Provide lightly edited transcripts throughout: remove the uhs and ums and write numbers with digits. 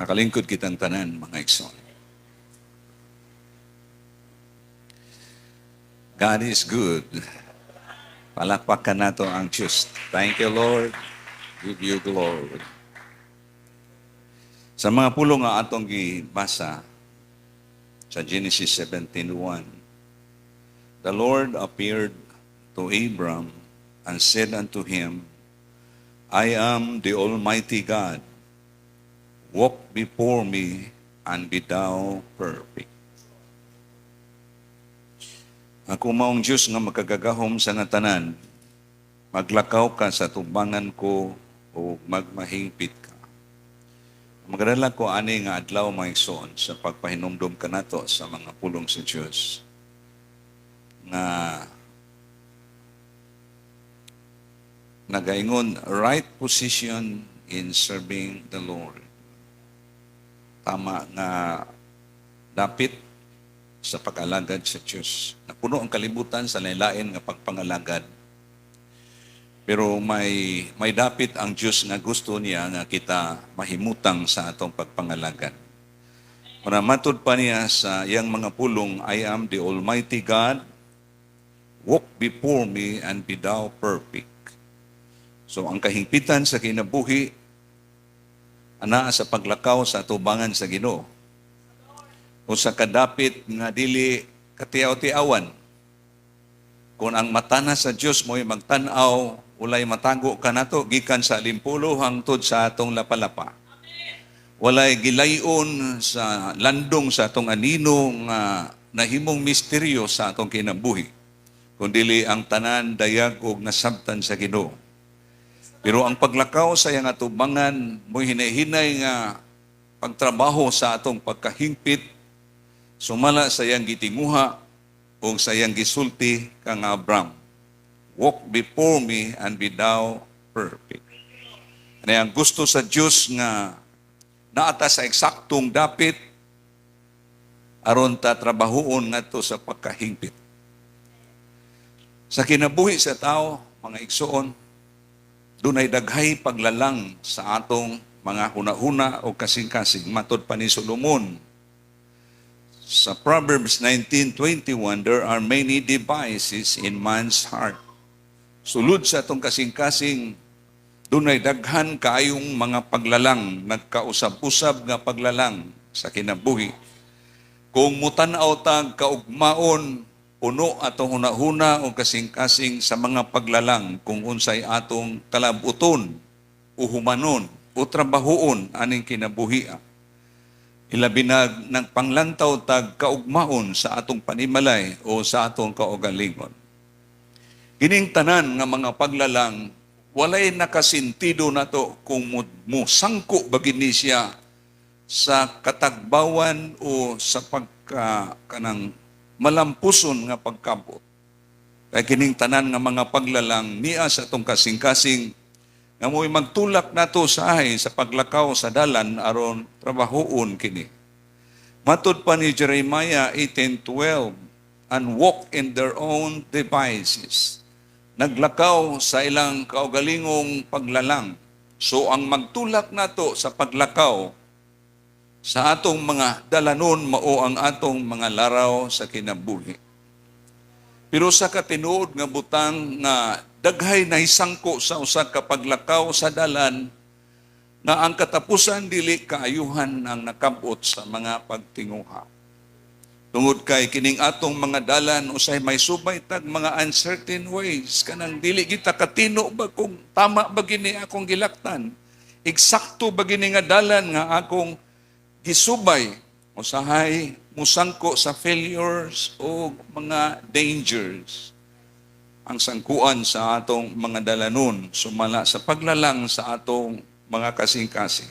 Nakalingkod kitang tanan, mga igsoon. God is good. Palakpakan nato ang Diyos. Thank you, Lord. Give you glory. Sa mga pulong nga atong gibasa sa Genesis 17:1, "The Lord appeared to Abram and said unto him, I am the Almighty God. Walk before me and be thou perfect." Ako maong Diyos nga makagagahom sa nga tanan. Maglakaw ka sa tubangan ko o magmahingpit ka. Magadala ko ani nga adlaw, mga igsoon, sa pagpahinumdom kanato sa mga pulong sa Diyos nga nagaingon, "Right position in serving the Lord." Tama nga dapit sa pag-alagad sa Diyos. Napuno ang kalibutan sa lain nga pagpangalagad. Pero may dapit ang Diyos nga gusto niya nga kita mahimutang sa atong pagpangalagad. Para matud pa niya sa iyang mga pulong, "I am the Almighty God, walk before me and be thou perfect." So ang kahingpitan sa kinabuhi anaa sa paglakaw sa atubangan sa Ginoo. O sa kadapit nga dili katiaw-tiawan. Kung ang mata na sa Dios mo'y magtan-aw, walay matago kanato gikan sa limpulo hangtod sa atong lapalapa. Walay gilayon sa landong sa atong anino nga nahimong misteryo sa atong kinabuhi. Kundili ang tanan dayag og nasabtan sa Ginoo. Pero ang paglakaw sa iyang atubangan mo'y hinay-hinay nga pagtrabaho sa atong pagkahingpit sumala sa iyang gitinguha o sa iyang gisulti kang Abraham. "Walk before me and be thou perfect." Ano ang gusto sa Diyos nga naata sa eksaktong dapit aron ta trabahuon ngadto sa pagkahingpit. Sa kinabuhi sa tao, mga igsoon, dunay daghay paglalang sa atong mga hunahuna o kasing-kasing. Matod pa ni Solomon sa Proverbs 19:21, "There are many devices in man's heart." Sulod sa atong kasing-kasing, dunay daghan kaayong mga paglalang, nagkausab-usab nga paglalang sa kinabuhi. Kung mutan-aw tag kaugmaon, puno atong hunahuna o kasing-kasing sa mga paglalang kung unsay atong kalabuton o humanon o trabahuon aning kinabuhia. Ilabi na nagpanglantaw tag kaugmaon sa atong panimalay o sa atong kaugalingon. Kining tanan nga mga paglalang, walay nakasintido nato kung musangko ba gini siya sa katagbawan o sa pagka kanang malampuson nga pagkabot. Kay kining tanan nga mga paglalang niya sa atong kasing-kasing nga mo'y magtulak nato sa ahay sa paglakaw sa dalan aron trabahoon kini. Matud pa ni Jeremiah 18:12, "And walk in their own devices." Naglakaw sa ilang kaugalingong paglalang. So ang magtulak nato sa paglakaw sa atong mga dalanon mao ang atong mga laraw sa kinabuhi. Pero sa katinuod nga butang nga daghay nahisangko sa usa ka paglakaw sa dalan nga ang katapusan dili kaayuhan ang nakabot sa mga pagtinguha. Tungod kay kining atong mga dalan usay may subay tag mga uncertain ways, kanang dili kita katino ba kung tama ba gini akong gilaktan. Eksakto ba gini nga dalan nga akong gisubay? Usahay musangko sa failures o mga dangers ang sangkuan sa atong mga dalanon sumala sa paglalang sa atong mga kasing-kasing.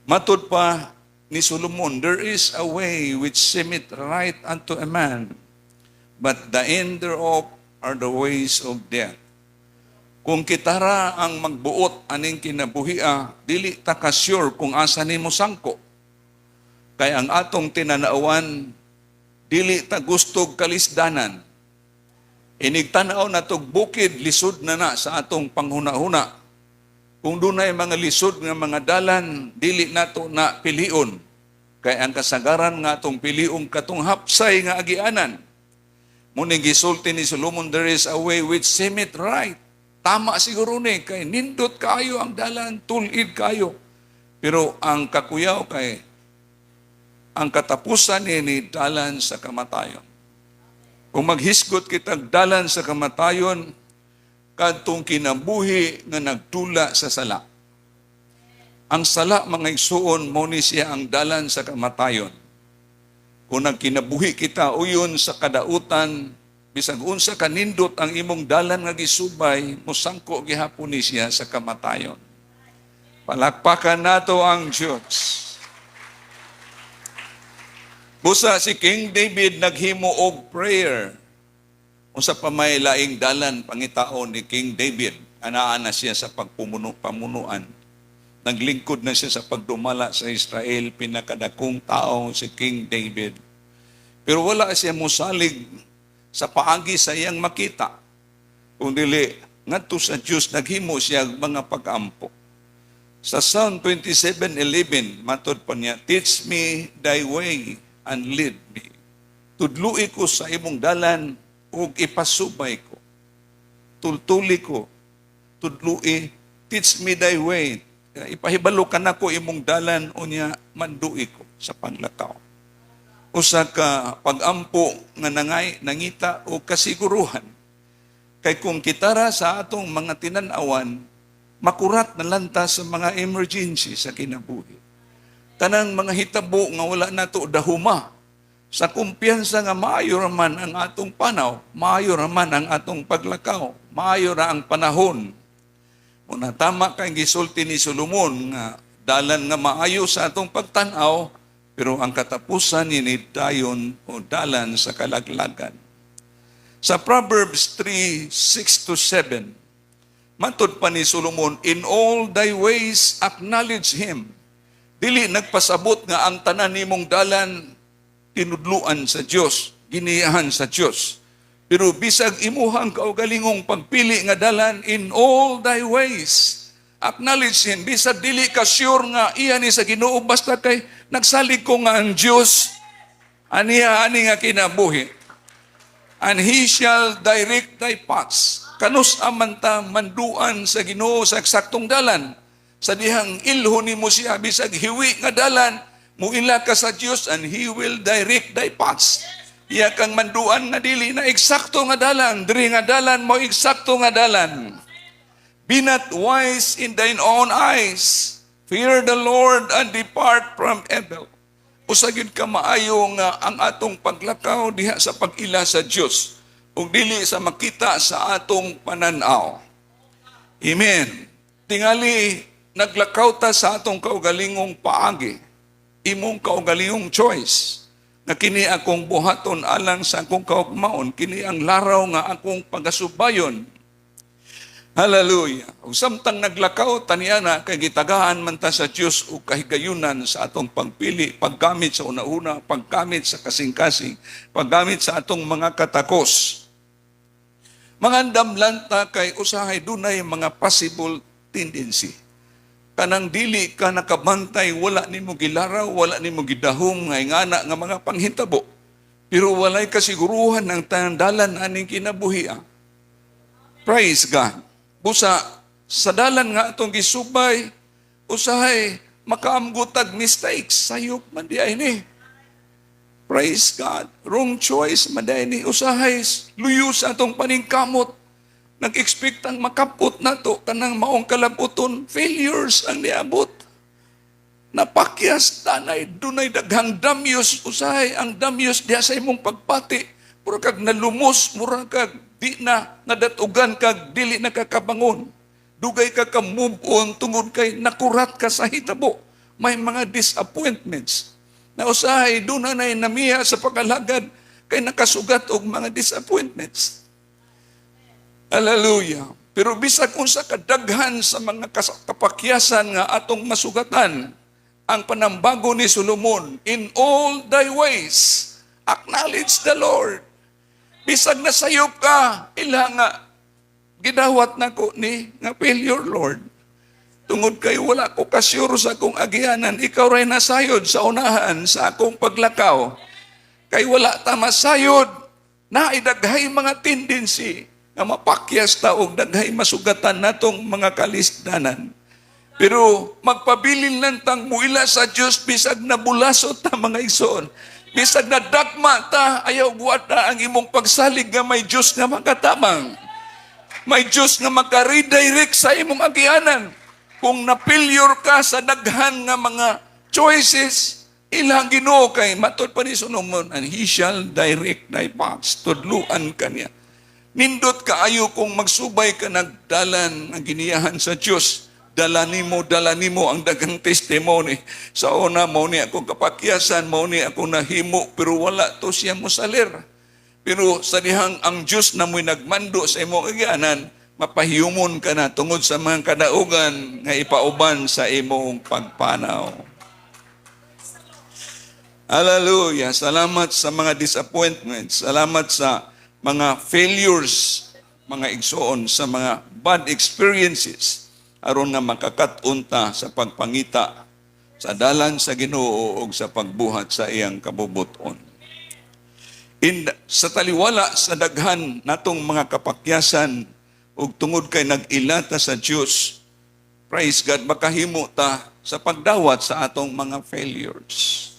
Matud pa ni Solomon, "There is a way which seemeth right unto a man, but the end thereof are the ways of death." Kung kitara ang magbuot aning kinabuhia, dili ta ka sure kung asa nimo sangko. Kay ang atong tinanawan, dili ta gustog kalisdanan. Inig tan-aw natog bukid, lisod na na sa atong panghuna-huna. Kung dunay mga lisod nga mga dalan, dili nato na pilion. Kay ang kasagaran nga atong piliong katong hapsay nga agianan. Mao ning gisulti ni Solomon, "There is a way which seemeth right." Tama siguro ni, kay nindot kayo ang dalan, tulid kayo. Pero ang kakuyaw kay, ang katapusan ni dalan sa kamatayon. Kung maghisgot kitag dalan sa kamatayon, kadtong kinabuhi nga nagdula sa sala. Ang sala, mga igsuon, mao ni siya ang dalan sa kamatayon. Kung nagkinabuhi kita uyon sa kadautan, bisag unsa kanindot ang imong dalan nga gisubay, musangko gihapon ni siya sa kamatayon. Palakpakan nato ang Diyos. Busa si King David naghimo og prayer. Unsa pa may laing dalan pangitaon ni King David? Anaa na siya sa pagpumuno pamunuan. Naglingkod na siya sa pagdumala sa Israel, pinakadakong tao si King David. Pero wala siya mosalig sa paagi sa iyang makita. Kung dili, ngadto sa Diyos, naghimo siya og mga pag-ampo. Sa Psalm 27:11, matod pa niya, "Teach me thy way and lead me." Tudlui ko sa imong dalan ug ipasubay ko. Tultuli ko. Tudlui, teach me thy way. Ipahibalo ka nako imong dalan, unya mandui ko sa panglakaw. Usa ka pagampo nga nangay nangita og kasiguruhan. Kay kung kitara sa atong mga tinan-awan, makurat na lang ta sa mga emergency sa kinabuhi. Kanang mga hitabo nga wala nato dahuma sa kumpiyansa nga maayo raman ang atong panaw, maayo raman ang atong paglakaw, maayo ra ang panahon. Muna tama kay gisulti ni Solomon nga dalan nga maayo sa atong pagtan-aw, pero ang katapusan ni dayon o dalan sa kalaglagan. Sa Proverbs 3:6 to 7, matod pa ni Solomon, "In all thy ways acknowledge Him." Dili nagpasabot nga ang tanan nimong dalan tinudluan sa Dios, giniyahan sa Dios. Pero bisag imuhang kaugalingong pagpili nga dalan, in all thy ways acknowledge Him. Bisag dili ka sure nga iya ni sa Ginoo, basta kay nagsalig ko nga ang Dios aniya ani nga kinabuhi. And He shall direct thy paths. Kanus-a man ta manduan sa Ginoo sa eksaktong dalan? Sa dihang ilho nimo siya, bisag hiwi nga dalan, muila ka sa Dios and He will direct thy paths. Iya kang manduan nga dili na eksakto nga dalan, diri nga dalan mo eksakto nga dalan. "Be not wise in thine own eyes. Fear the Lord and depart from evil." Usa gyud ka maayo nga ang atong paglakaw diha sa pag-ila sa Dios ug dili sa makita sa atong pananaw. Amen. Tingali naglakaw ta sa atong kaugalingong paagi, imong kaugalingong choice. Na kini akong buhaton alang sa akong kaugmaon, kini ang laraw nga akong pagasubayon. Hallelujah. Ug samtang naglakaw taniana kay gitagaan man ta sa Dios og kahigayunan sa atong pagpili, paggamit sa una-una, paggamit sa kasing-kasing, paggamit sa atong mga katakos. Mangandam lang ta kay usahay dunay mga possible tendency. Kanang dili ka nakabantay, wala nimo gilaraw, wala nimo gidahom nga ingana nga mga panghitabo. Pero walay kasiguruhan ang dalan aning kinabuhi. Praise God. Busa, sa dalan nga atong gisubay, usahay makaamgutag mistakes, sayop man diay ni. Praise God. Wrong choice man diay ni. Usahay, luyo sa atong paningkamot. Nag-expect ang makapot nato kanang maong kalabuton, failures ang niabot. Napakyas tanay, dunay daghang damyos, usahay ang damyos diha sa imong pagpati. Mura kag nalumos, mura kag di na nadatugan kag dili na kakabangon. Dugay ka ka move on tungod kay nakurat ka sa hitabo. May mga disappointments. Na usahay doon na namiya sa pag-alagad kay nakasugat og mga disappointments. Hallelujah. Pero bisag unsa kadaghan sa mga kapakyasan nga atong masugatan, ang panambago ni Solomon, "In all thy ways, acknowledge the Lord." Bisag nasayop ka, ila nga, gidawat nako ni nga failure, Lord. Tungod kay wala ko kasyuro sa akong agianan, ikaw ray nasayod sa unahan sa akong paglakaw. Kay wala ta masayod, naay daghay mga tendency nga mapakyas ta og daghay masugatan natong mga kalisdanan. Pero magpabilin lang tang muila sa Dios bisag nabulasot ta, mga igsoon. Bisag nadakma ta, ayaw buhat ang imong pagsalig nga may Dios nga makatabang. May Dios nga maka-redirect sa imong agianan. Kung na-failure ka sa daghan nga mga choices, ilang Ginoo kay matod pa ni Solomon, "And He shall direct thy paths." Tudluan ka niya. Nindot kaayo kung magsubay ka nagdalan ang giniyahan sa Dios. Dala nimo ang daghang testimony. Sa una, mao ni akong kapakyasan, mao ni ako nahimo, pero wala to siya mosalir. Pero sa dihang ang Diyos na mo'y nagmando sa imong agianan, mapahiyumon ka na tungod sa mga kadaugan nga ipauban sa imong pagpanaw. Hallelujah. Salamat sa mga disappointments. Salamat sa mga failures, mga igsoon, sa mga bad experiences aron nga makakat-on ta sa pagpangita sa dalan sa Ginoo ug sa pagbuhat sa iyang kabubuton. Sa taliwala sa daghan natong mga kapakyasan ug tungod kay nag-ilata sa Dios, praise God, makahimo ta sa pagdawat sa atong mga failures.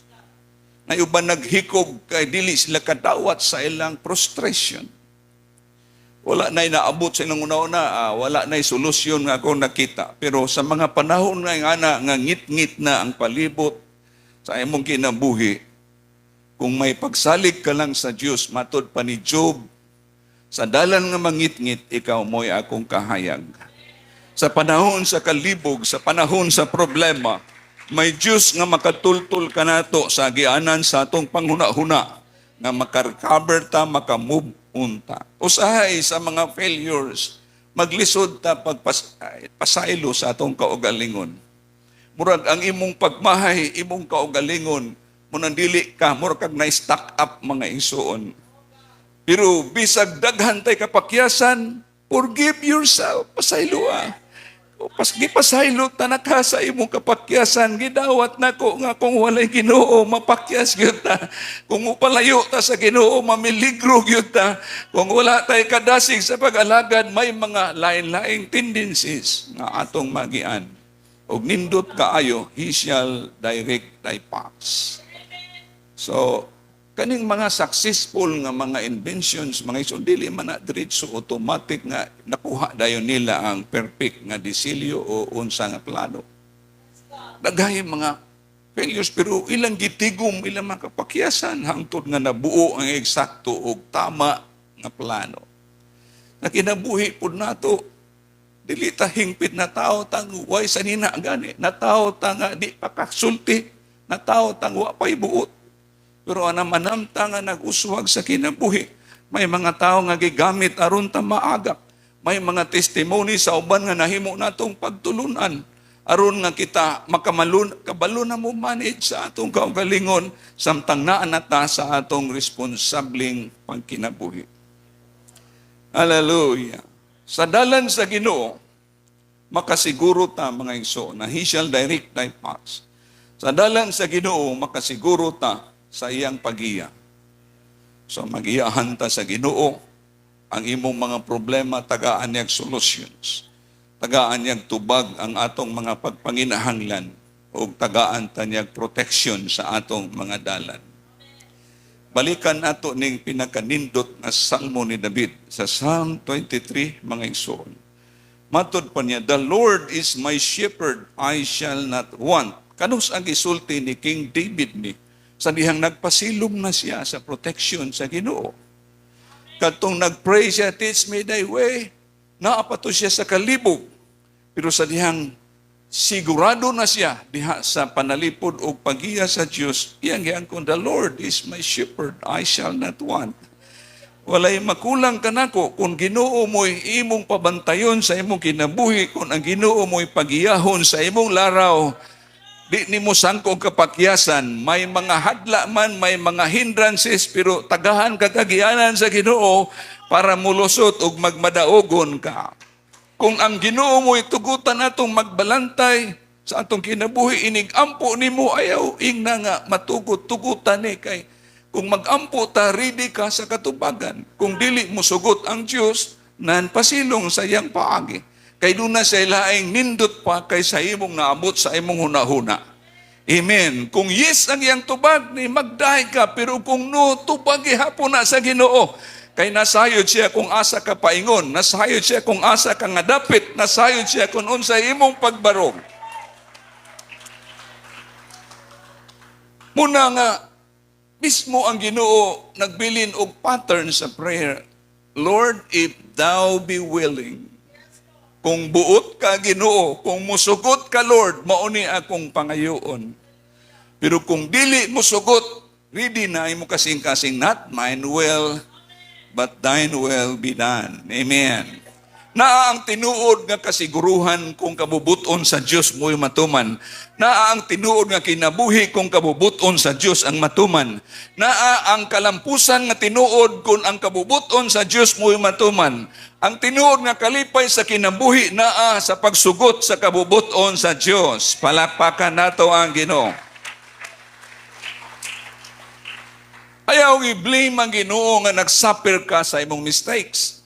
Na uban naghikog kay dili sila kadawat sa ilang frustration. Wala na naabot sa ilang una-una, wala na solusyon nga ako nakita. Pero sa mga panahon nga ana nga ngit-ngit na ang palibot sa imong kinabuhi, kung may pagsalig ka lang sa Dios, matod pa ni Job, "Sa dalan nga mangitngit, ikaw mo'y akong kahayag." Sa panahon sa kalibog, sa panahon sa problema, may Diyos nga makatultul kanato sa agianan sa atong panghuna-huna nga makarecover ta, makamove on ta. Usahay sa mga failures, maglisod ta pagpasaylo sa atong kaugalingon. Murag ang imong pagmahay, imong kaugalingon, munang dili ka, murag kag na-stuck up, mga igsoon. Pero bisag daghan tay kapakyasan, forgive yourself, pasayloa. O pas gipasaylo ta na ka sa imong kapakyasan, gidawat nako nga kung walay Ginoo, mapakyas gyud ta. Kung mupalayo ta sa Ginoo, mamiligro gyud ta. Kung wala tay kadasig sa pag-alagad, may mga lain-laing tendencies nga atong magian. Og nindot kaayo, "He shall direct thy paths." So, kaning mga successful nga mga inventions, mga igsoon, dili man na diretso automatic nga nakuha dayon nila ang perfect nga disilyo o unsa nga plano. Daghay mga failures pero ilang gitigom ilang mga kapakyasan hangtod nga nabuo ang eksakto ug tama nga plano. Na kinabuhi pud nato, dili ta hingpit na tao tang way sanina gani, na tao ta nga di pa kasulti, na tao tang wa pay buot. Pero anam-anam ta nga nag-uswag sa kinabuhi. May mga tao nga gigamit aron ta maagak. May mga testimony sa uban nga nahimo natong pagtulunan aron nga kita makamalun kabalo na mo manage sa atong kaugalingon samtang naa na ta sa atong responsableng pangkinabuhi. Hallelujah. Sa dalan sa Ginoo, makasiguro ta, mga igsoon, na He shall direct thy paths. Sa dalan sa Ginoo, makasiguro ta sa iyang pagiya. So magiyahan ta sa Ginoo, ang imong mga problema tagaan niyag solutions. Tagaan niyag tubag ang atong mga pagpanginahanglan o tagaan ta niyag protection sa atong mga dalan. Balikan nato ning pinakanindot nga salmo ni David sa Psalm 23, mga igsoon. Matod pa niya, "The Lord is my shepherd, I shall not want." Kanus ang gisulti ni King David ni sa dihang nagpasilom na siya sa protection sa Ginoo. Kadtong nagpray siya, "Teach me thy way," naa pa to siya sa kalibog. Pero sa dihang sigurado na siya diha sa panalipod o pagiya sa Dios, iyang giangkon, "The Lord is my shepherd, I shall not want." Walay makulang kanako kung Ginoo mo'y imong pabantayon sa imong kinabuhi, kung ang Ginoo mo'y pagiyahon sa imong laraw, di nimo sangko kapakyasan, may mga hadla man, may mga hindrances, pero tagahan ka kagianan sa Ginoo para mulusot ug magmadaogon ka. Kung ang Ginoo mo itugutan atong magbalantay sa atong kinabuhi, inig-ampo nimo, ayaw ingna nga matugot-tugutan ni, kay kung mag-ampo ta, ready ka sa katubagan. Kung dili mo sugot ang Dios, nan pasilong sa iyang paagi. Kay duna sa laing nindot pa kay sa imong naabot sa imong hunahuna. Amen. Kung yes ang iyang tubag ni, magdahi ka, pero kung no, tubag gihapon na sa Ginoo. Kay nasayod siya kung asa ka paingon, nasayod siya kung asa ka nga dapit, nasayod siya kung unsa imong pagbarog. Muna nga mismo ang Ginoo nagbilin og pattern sa prayer. "Lord, if thou be willing." Kung buot ka, Ginoo, kung musugot ka, Lord, mauni akong pangayoon. Pero kung dili musugot, ready na imo kasing-kasing, "Not mine will, but thine will be done." Amen. Naa ang tinuod nga kasiguruhan kung kabubuton sa Dios mo'y matuman. Naa ang tinuod nga kinabuhi kung kabubuton sa Dios ang matuman. Naa ang kalampusan nga tinuod kung ang kabubuton sa Dios mo'y matuman. Ang tinuod nga kalipay sa kinabuhi naa sa pagsugot sa kabubuton sa Dios. Palakpakan nato ang Ginoo. Ayaw i-blame ang Ginoo nga nagsuffer ka sa imong mistakes.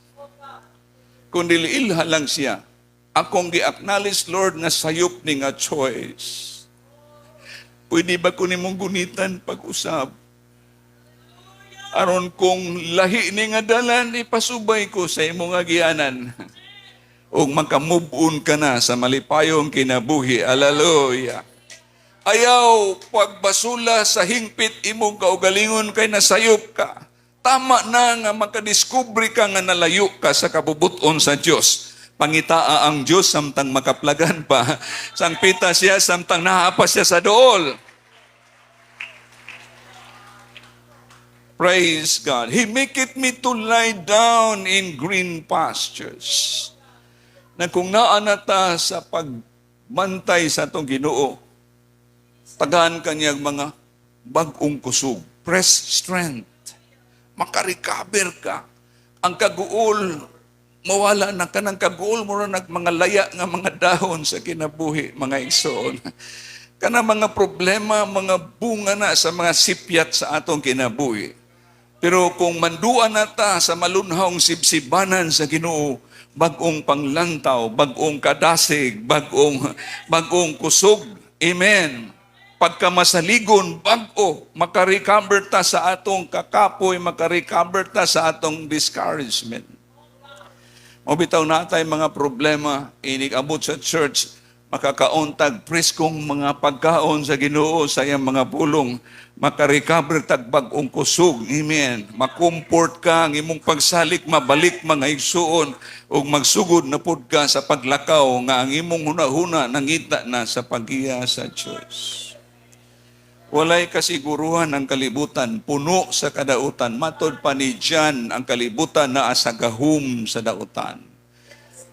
Kung ilha lang siya, akong gi-acknowledge, Lord, nga sayop ni nga choice. Pwede ba ko nimong gunitan pag-usab? Aron kung lahi ni nga dalan, ipasubay ko sa imong agianan. Ug maka-move on ka na sa malipayong kinabuhi. Hallelujah. Ayaw pagbasula sa hingpit imong kaugalingon kay nasayop ka. Tama na nga makadiskubre ka nga nalayo ka sa kabubuton sa Dios. Pangitaa ang Dios samtang makaplagan pa. Sangpita siya samtang naapa siya sa dool. Praise God. He maketh me to lie down in green pastures. Na kung naa na ta sa pagbantay sa atong Ginoo, tagaan kanyang mga bag-ong kusog, fresh strength. Makarecover ka. Ang kaguol, mawala na ka ng kaguol, mura nag mga laya nga mga dahon sa kinabuhi, mga igsoon. Kana mga problema, mga bunga na sa mga sipyat sa atong kinabuhi. Pero kung manduan na ta sa malunhawng sibsibanan sa Ginoo, bag-ong panglantaw, bag-ong kadasig, bagong kusog. Amen. Pagkamasaligon, bag-o, makarecover ta sa atong kakapoy, makarecover ta sa atong discouragement. Mabitaw natay mga problema, inig-abot sa church, makakauntag preskong mga pagkaon sa Ginoo sa iyang mga pulong, makarecover tag bag-ong kusog. Amen. Makomfort ka ang imong pagsalik, mabalik mga igsuon, ug magsugod na pud ka sa paglakaw nga ang imong hunahuna nangita na sa paggiya sa Dios. Walay kasiguruhan ang kalibutan, puno sa kadautan. Matod pa ni John, ang kalibutan naa sa gahum sa dautan.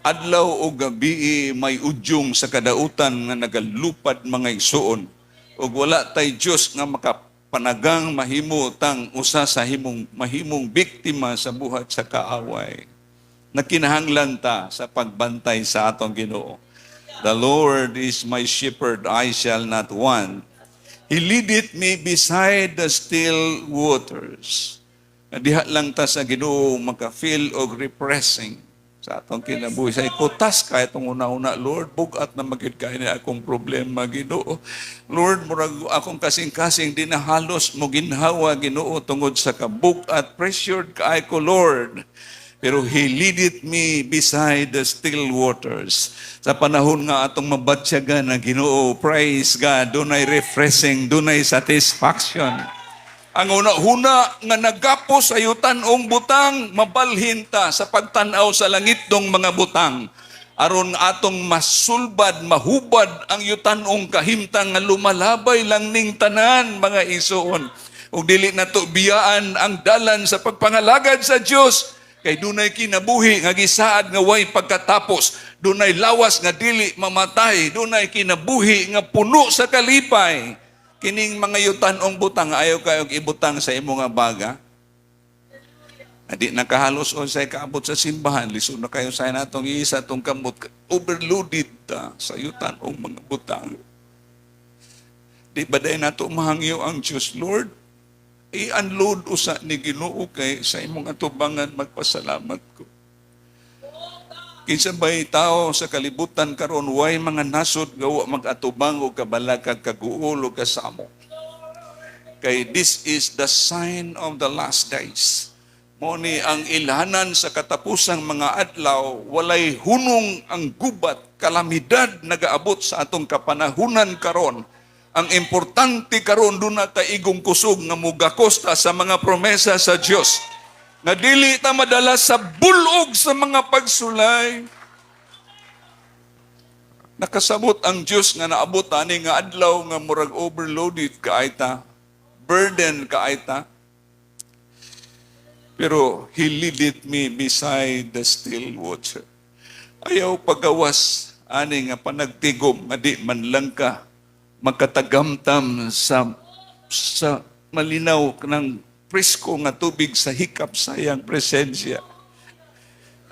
Adlaw o gabi may udyong sa kadautan nga nagalupad, mga igsuon. Ug wala tay Dios nga makapanagang mahimo tang usa sa himong mahimong biktima sa buhat sa kaaway. Nakinahanglan ta sa pagbantay sa atong Ginoo. The Lord is my shepherd, I shall not want. He leadeth me beside the still waters. Diha lang ta sa Ginoo maka-feel og refreshing sa atong kinabuhi. Sa ikutas ka itong una-una, "Lord, bugat na magid kay ni akong problema, Ginoo. Lord, murag akong kasing-kasing di na halos mo ginhawa, Ginoo, tungod sa kabugat, pressured kaay ko, Lord." Pero He leadeth me beside the still waters. Sa panahon nga atong mabatsyagan ang Ginoo, praise God, dunay refreshing, dunay satisfaction. Ang una-huna nga nagapos sa yutan-ong butang, mabalhin ta sa pagtan-aw sa langitnong mga butang. Aron atong masulbad, mahubad ang yutan-ong kahimtang nga lumalabay lang ning tanan, mga isuon. Ug dili nato biyaan ang dalan sa pagpangalagad sa Dios. Kay dunay kinabuhi nga gisaad nga way pagkatapos, dunay lawas nga dili mamatay, dunay kinabuhi nga puno sa kalipay. Kining mga yutan-ong butang, ayaw kayo ibutang sa imong nga baga. Na di nakahalos o say kaabot sa simbahan, lisod na kayo sa natong iisa atong kamot, overloaded ta sa yutan og mga butang. Di ba day nato mahangyo ang Diyos, "Lord, i-unload usa ni Ginoo kay sa imong atubangan magpasalamat ko"? Kinsa bay tao sa kalibutan karon way mga nasod nga wa mag-atubang og kabalakag, kaguol o kasamo? Kay this is the sign of the last days. Mo ni ang ilhanan sa katapusang mga adlaw, walay hunong ang gubat, kalamidad nagaabot sa atong kapanahunan karon. Ang importante karon, duna ta igong kusog nga mugakos ta sa mga promesa sa Dios. Nga dili ta madala sa bulog sa mga pagsulay. Nakasabot ang Dios nga naabot ani nga adlaw nga murag overloaded kaay ta, burden kaay ta. Pero He leadeth me beside the still water. Ayaw pagawas ani nga panagtigom nga di man lang ka makatagamtam sa malinaw ng presko nga tubig sa hikap sa iyang presensya.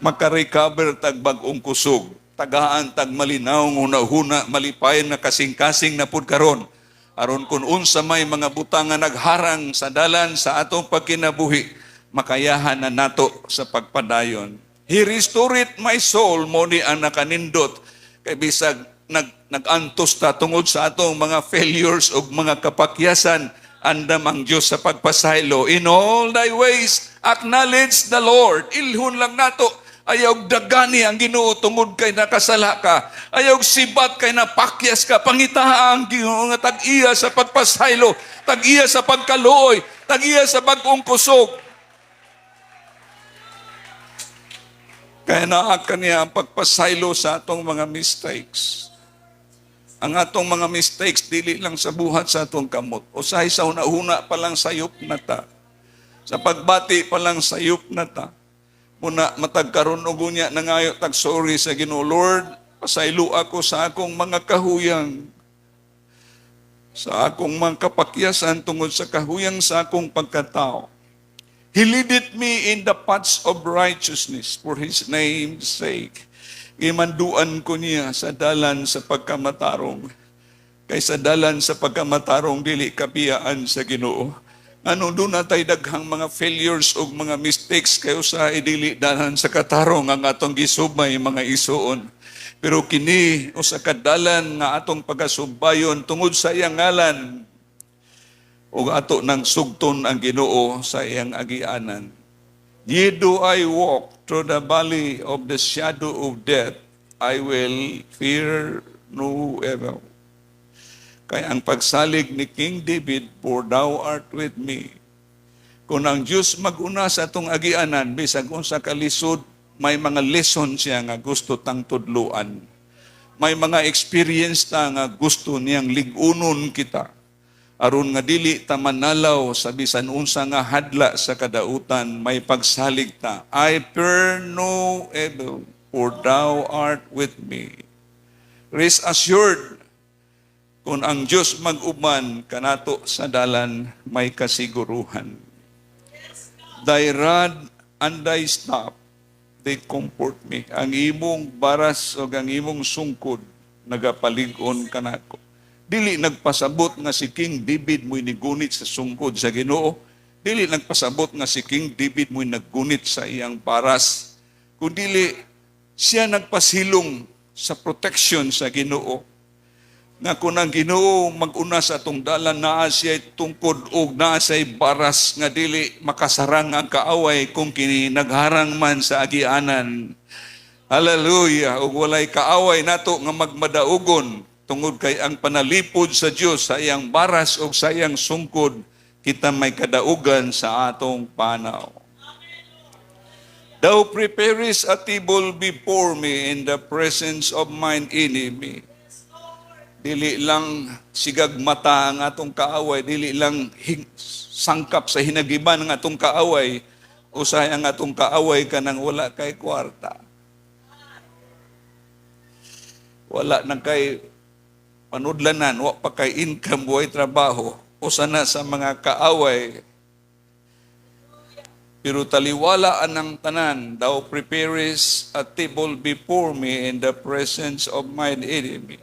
Makarecover tag bag-ong kusog, tagaan tag malinaw ng hunahuna, malipayon nga kasing-kasing na pud karon. Aron kung unsa may mga butang nga nagharang sa dalan sa atong pagkinabuhi, makayahan na nato sa pagpadayon. He restored my soul, mo ni ang nakanindot. Kay bisag nag-antos ta tungod sa atong mga failures o mga kapakyasan, andam ang Diyos sa pagpasaylo. In all thy ways, acknowledge the Lord. Ilhon lang nato. Ayaw dagani ang Ginoo tungod kay nakasala ka. Ayaw sibat kay napakyas ka. Pangitaha ang Ginoo nga tag-iya sa pagpasaylo, tag-iya sa pagkaluoy, tag-iya sa bag-ong kusog. Kaya naa kaniya ang pagpasaylo sa atong mga mistakes. Ang atong mga mistakes, dili lang sa buhat sa atong kamot. Usahay sa huna-huna pa lang, sayop na ta. Sa pagbati pa lang, sayop na ta. Muna matag karon og unya nangayo tag sorry sa Ginoo, "Lord, pasaylo ako sa akong mga kahuyang, sa akong mga kapakyasan tungod sa kahuyang sa akong pagkatao." He leadeth me in the paths of righteousness for His name's sake. Gimanduan ko niya sa dalan sa pagkamatarong. Kay sa dalan sa pagkamatarong, dili kabiyaan sa Ginoo. Ano duna tay daghang mga failures o mga mistakes, kayo sa dili dalan sa katarong ang atong gisubay, mga isuon. Pero kini usa ka dalan nga atong pagasubayon tungod sa iyang ngalan ug ato nang sugton ang Ginoo sa iyang agianan. Yea, though I walk through the valley of the shadow of death, I will fear no evil. Kay ang pagsalig ni King David, "For thou art with me." Kung ang Diyos maguna sa atong agianan, bisag unsa kalisod, may mga lesson siya nga gusto tang tudluan. May mga experience ta nga gusto niyang lig-unon kita. Aron nga dili ta manalaw sa bisan unsa nga hadla sa kadautan, may pagsalig ta. "I fear no evil, for thou art with me." Rest assured, kung ang Diyos mag-uban kanato sa dalan, may kasiguruhan. Thy rod and thy staff, they comfort me. Ang imong baras o ang imong sungkod, nagapalig-on kanako. Dili nagpasabot nga si King David mo'y nigunit sa sungkod sa Ginoo. Dili nagpasabot nga si King David mo'y naggunit sa iyang baras. Kundili siya nagpasilong sa protection sa Ginoo. Nga kung ang Ginoo mag-una sa atong dalan, naa siya tungkod og naa siya baras nga dili makasarang ang kaaway kung kini nagharang man sa agianan. Hallelujah! Ug walay kaaway nato nga magmadaugon tungod kay ang panalipod sa Dios sa iyang baras ug sa iyang sungkod, kita may kadaugan sa atong panaw. Thou preparest a table before me in the presence of mine enemy. Dili lang sigag mata ang atong kaaway, dili lang sangkap sa hinagiban ang atong kaaway, usahay ang atong kaaway kanang wala kay kwarta. Wala nang kay panudlanan, wa pa kay income, way trabaho, usa na sa mga kaaway. Pero taliwala anang tanan, Thou preparest a table before me in the presence of mine enemy.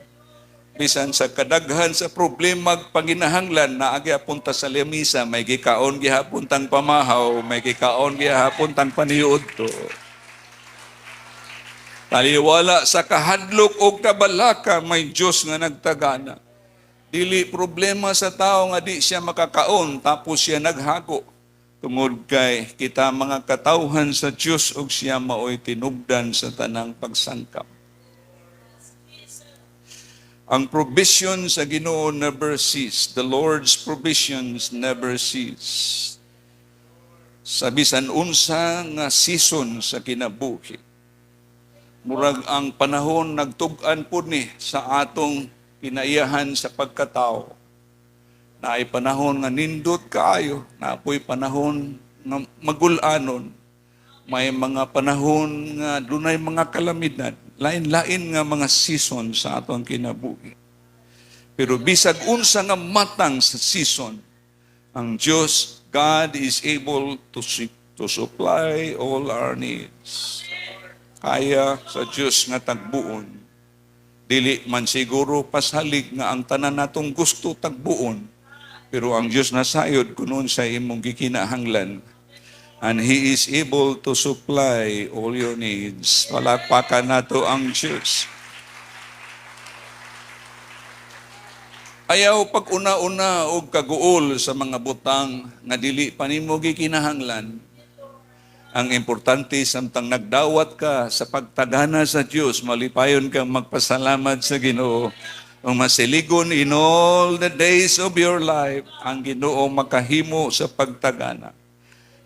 Bisan sa kadaghan sa problema, panginahanglan naa gihapon ta sa lamisa, may gikaon gihapon tang pamahaw, may gikaon gihapon tang paniudto. Taliwala sa kahadlok o kabalaka, may Diyos nga nagtagana. Dili problema sa tao nga di siya makakaon tapos siya naghago. Tungod kay kita mga katawhan sa Diyos ug siya maoy tinubdan sa tanang pagsangkap. Ang provision sa Ginoo never cease. The Lord's provisions never cease. Sa bisan unsa nga season sa kinabuhi. Murag ang panahon nagtug-an pud ni sa atong kinaiyahan sa pagkatao. Naay panahon nga nindot kaayo, naa poy panahon nga magulanon, may mga panahon nga dunay mga kalamidad, lain-lain nga mga season sa atong kinabuhi. Pero bisag unsa nga matang sa season, ang Diyos, God is able to supply all our needs. Kaya sa Diyos nga tagbuon. Dili man siguro pasalig nga ang tanan natong gusto tagbuon. Pero ang Diyos nasayod kung unsa imong gikinahanglan. And He is able to supply all your needs. Palakpakan nato ang Diyos. Ayaw pag una-una og kaguol sa mga butang nga dili pa nimo gikinahanglan. Ang importante, samtang nagdawat ka sa pagtagana sa Dios, malipayon kang magpasalamat sa Ginoo. Ug masiligon in all the days of your life ang Ginoo makahimo sa pagtagana.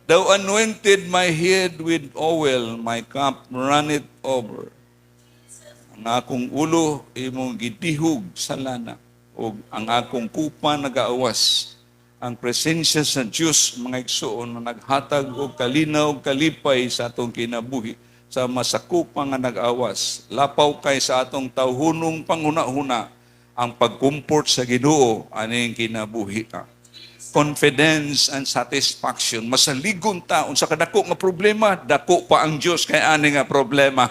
Thou anointed my head with oil, my cup runneth over. Ang akong ulo imong gidihog sa lana ug ang akong kupa nagaawas. Ang presensya sa Dios, mga igsoon, na naghatag og kalinaw ug kalipay sa atong kinabuhi sa masakupa nga nag-awas. Lapaw kay sa atong tawhunong panghuna-huna ang pag-comfort sa Ginoo aning kinabuhi. Confidence and satisfaction. Masaligon ta unsa kadako nga problema, dako pa ang Dios kay ani nga problema.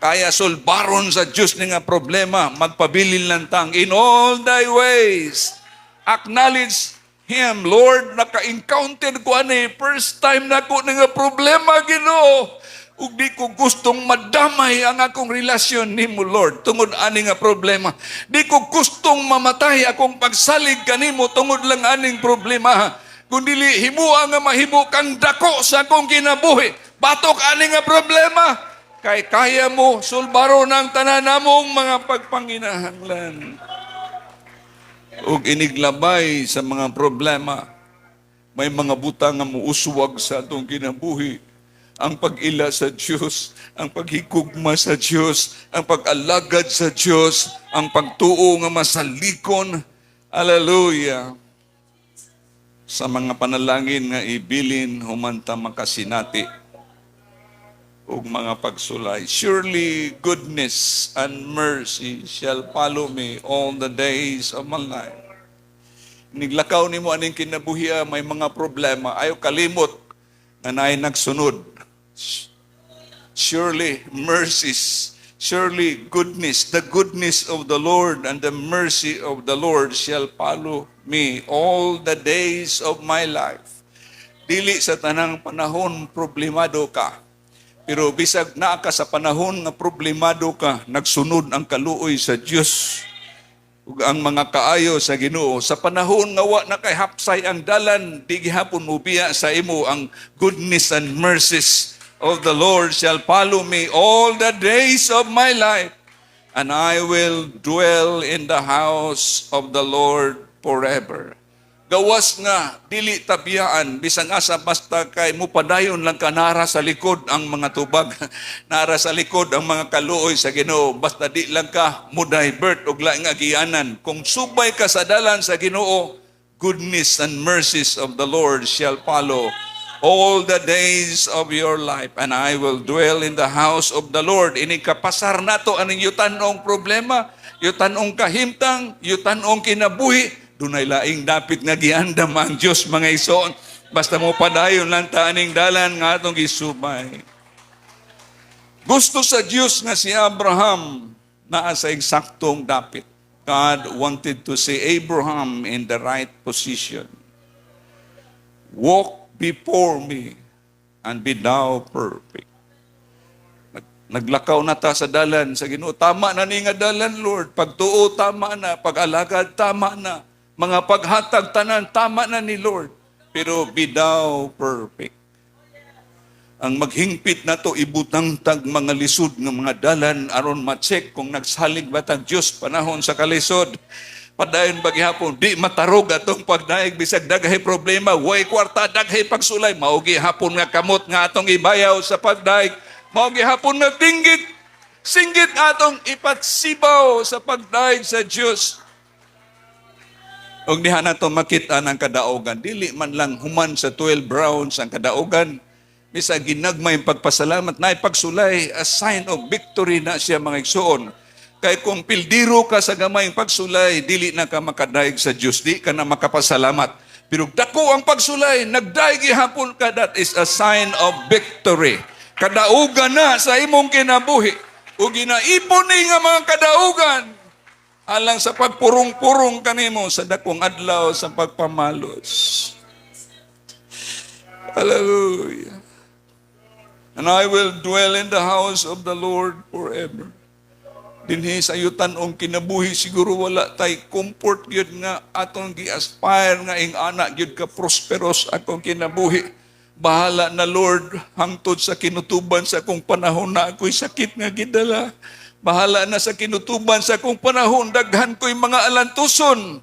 Kaya solbaron sa Dios ni nga problema, magpabilin lang tang in all thy ways. Acknowledge Him. Lord, naka-encounter ko ani, first time na ko nga problema, Ginoo. Ug di ko gustong madamay ang akong relasyon nimo, Lord, tungod ani nga problema. Di ko gustong mamatay akong pagsalig kanimo tungod lang aning problema. Kung dili, himua nga mahimo kang dako sa akong kinabuhi. Batok ani nga problema. Kay kaya mo sulbaro ng tanan namong mga pagpanginahanglan. Ug iniglabay sa mga problema, may mga butang nga muuswag sa atong kinabuhi. Ang pag-ila sa Diyos, ang paghigugma sa Diyos, ang pag-alagad sa Diyos, ang pagtuo nga masalikon. Hallelujah. Sa mga panalangin nga ibilin human ta makasinati ug mga pagsulay. Surely goodness and mercy shall follow me all the days of my life. Niglakaw nimo aning kinabuhi, may mga problema, ayaw kalimot nga naay nagsunod. Surely mercies, surely goodness, the goodness of the Lord and the mercy of the Lord shall follow me all the days of my life. Dili sa tanang panahon problemado ka. Pero bisag naa ka sa panahon nga problemado ka, nagsunod ang kaluoy sa Dios ug ang mga kaayo sa Ginoo. Sa panahon nga wa na kay hapsay ang dalan, di gihapon mobiya sa imo ang goodness and mercies of the Lord shall follow me all the days of my life, and I will dwell in the house of the Lord forever. Gawas nga dili tabiyaan bisan asa, basta kay mupadayon lang ka, nara sa likod ang mga tubag, nara sa likod ang mga kaluoy sa Ginoo. Basta di lang ka mo divert og laing agianan, kung subay ka sa dalan sa Ginoo, goodness and mercies of the Lord shall follow all the days of your life, and I will dwell in the house of the Lord. Ini kapasar nato aning yutan-ong problema, yutan-ong kahimtang, yutan-ong kinabuhi, dunay laing dapit nga giandam ang Dios, mga igsoon. Basta mo padayon lang ta aning dalan nga atong gisubay. Gusto sa Dios nga si Abraham naa sa eksaktong dapit. God wanted to see Abraham in the right position. "Walk before me and be thou perfect." Naglakaw na ta sa dalan sa Ginoo. Tama na ni nga dalan, Lord. Pagtuo, tama na. Pag-alagad, tama na. Mga paghatag, tanan, tama na ni, Lord. Pero be thou perfect. Ang maghingpit nato, ibutang tag mga lisod nga mga dalan aron ma-check kung nagsalig ba tag Dios panahon sa kalisod. Padayon ba gihapon, di matarog atong pagdaig bisag daghay problema, way kwarta, daghay pagsulay, mao gihapon nga kamot nga atong ibayaw sa pagdaig, mao gihapon nga tinggit, singgit atong ipatsibaw sa pagdaig sa Dios. Og diha nato makita ng kadaugan, dili man lang human sa 12 rounds ang kadaugan, bisag ginagmay ang pagpasalamat, na pagsulay, a sign of victory na siya, mga igsuon. Kay kung pildiro ka sa gamay pagsulay, dili na ka makadaig sa Dios, di ka na makapasalamat. Pero dako ang pagsulay, nagdaig gihapon ka, that is a sign of victory. Kadaugan na sa imong kinabuhi. O ginaipon ni nga mga kadaugan alang sa pagpurong-purong kanimo sa dakong adlaw sa pagpamalos. Hallelujah. "And I will dwell in the house of the Lord forever." Dinhi sa yutanong kinabuhi, siguro wala tay comfort gyud nga atong gi-aspire nga ing ana gyud ka prosperous akong kinabuhi. Bahala na, Lord, hangtod sa kinutuban sa akong panahon na ako'y sakit nga gidala. Bahala na sa kinutuban sa akong panahon, daghan ko'y mga alantuson.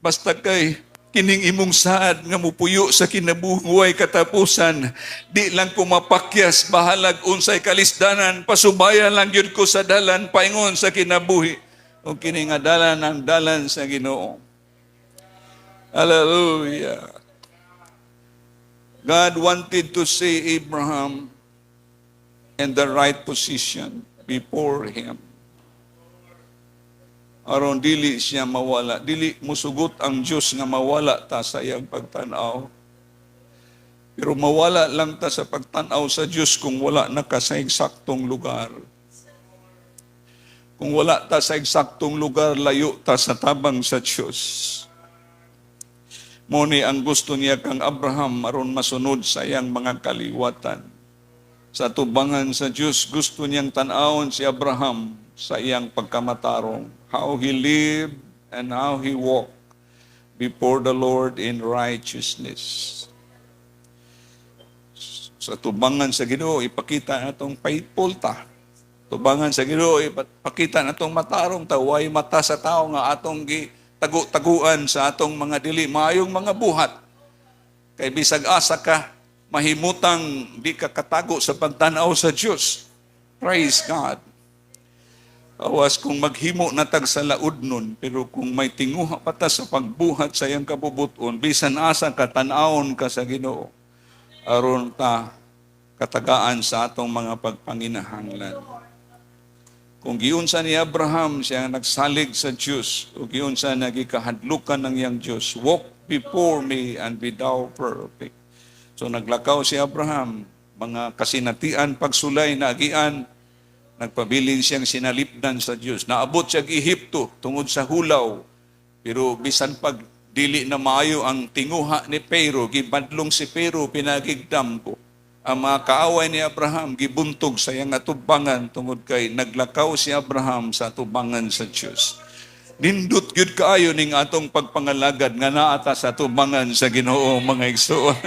Basta kay kining imong saad nga mupuyo sa kinabuhi katapusan, di lang ko mapakyas, bahalag unsay kalisdanan, pasubayan lang gyud ko sa dalan paingon sa kinabuhi. O kini nga dalan ang dalan sa Ginoo. Hallelujah. God wanted to see Abraham in the right position before him aron dili siya mawala. Dili musugot ang Dios nga mawala ta sa iyang pagtan-aw. Pero mawala lang ta sa pagtan-aw sa Dios kung wala na ka sa eksaktong lugar. Kung wala ta sa eksaktong lugar, layo ta sa tabang sa Dios. Mao ni ang gusto niya kang Abraham aron masunod sa iyang mga kaliwatan. Sa tubangan sa Dios, gusto niyang tan-awon si Abraham sa iyang pagkamatarong. How he lived and how he walked before the Lord in righteousness. Sa tubangan sa Ginoo, ipakita natong faithful ta. Tubangan sa Ginoo, ipakita natong matarong ta, way mata sa tao nga atong gi tagu-taguan sa atong mga dili maayong mga buhat. Kay bisag asa ka, mahimutang di ka katago sa pagtanaw sa Dios. Praise God. Awas kung maghimo na tag sa laud nun, pero kung may tinguha pa ta sa pagbuhat sa iyang kabubuton, bisan asa ka, tan-awon ka sa Ginoo aron ta katagaan sa atong mga pagpanginahanglan. Kung giunsa ni Abraham siya nagsalig sa Diyos, o giunsa nagikahadlukan ng iyang Diyos, "Walk before me and be thou perfect." So naglakaw si Abraham, mga kasinatian, pagsulay, naagian, nagpabilin siyang sinalipdan sa Diyos. Naabot siya Ehipto tungod sa hulaw. Pero bisan pag dili na maayo ang tinguha ni Pero, gibadlong si Pero pinaagig damgo. Ang mga kaaway ni Abraham gibuntog sa iyang atubangan tungod kay naglakaw si Abraham sa atubangan sa Diyos. Nindot gyud kaayo ning atong pagpangalagad nga naa ta sa atubangan sa Ginoo, mga igsoon.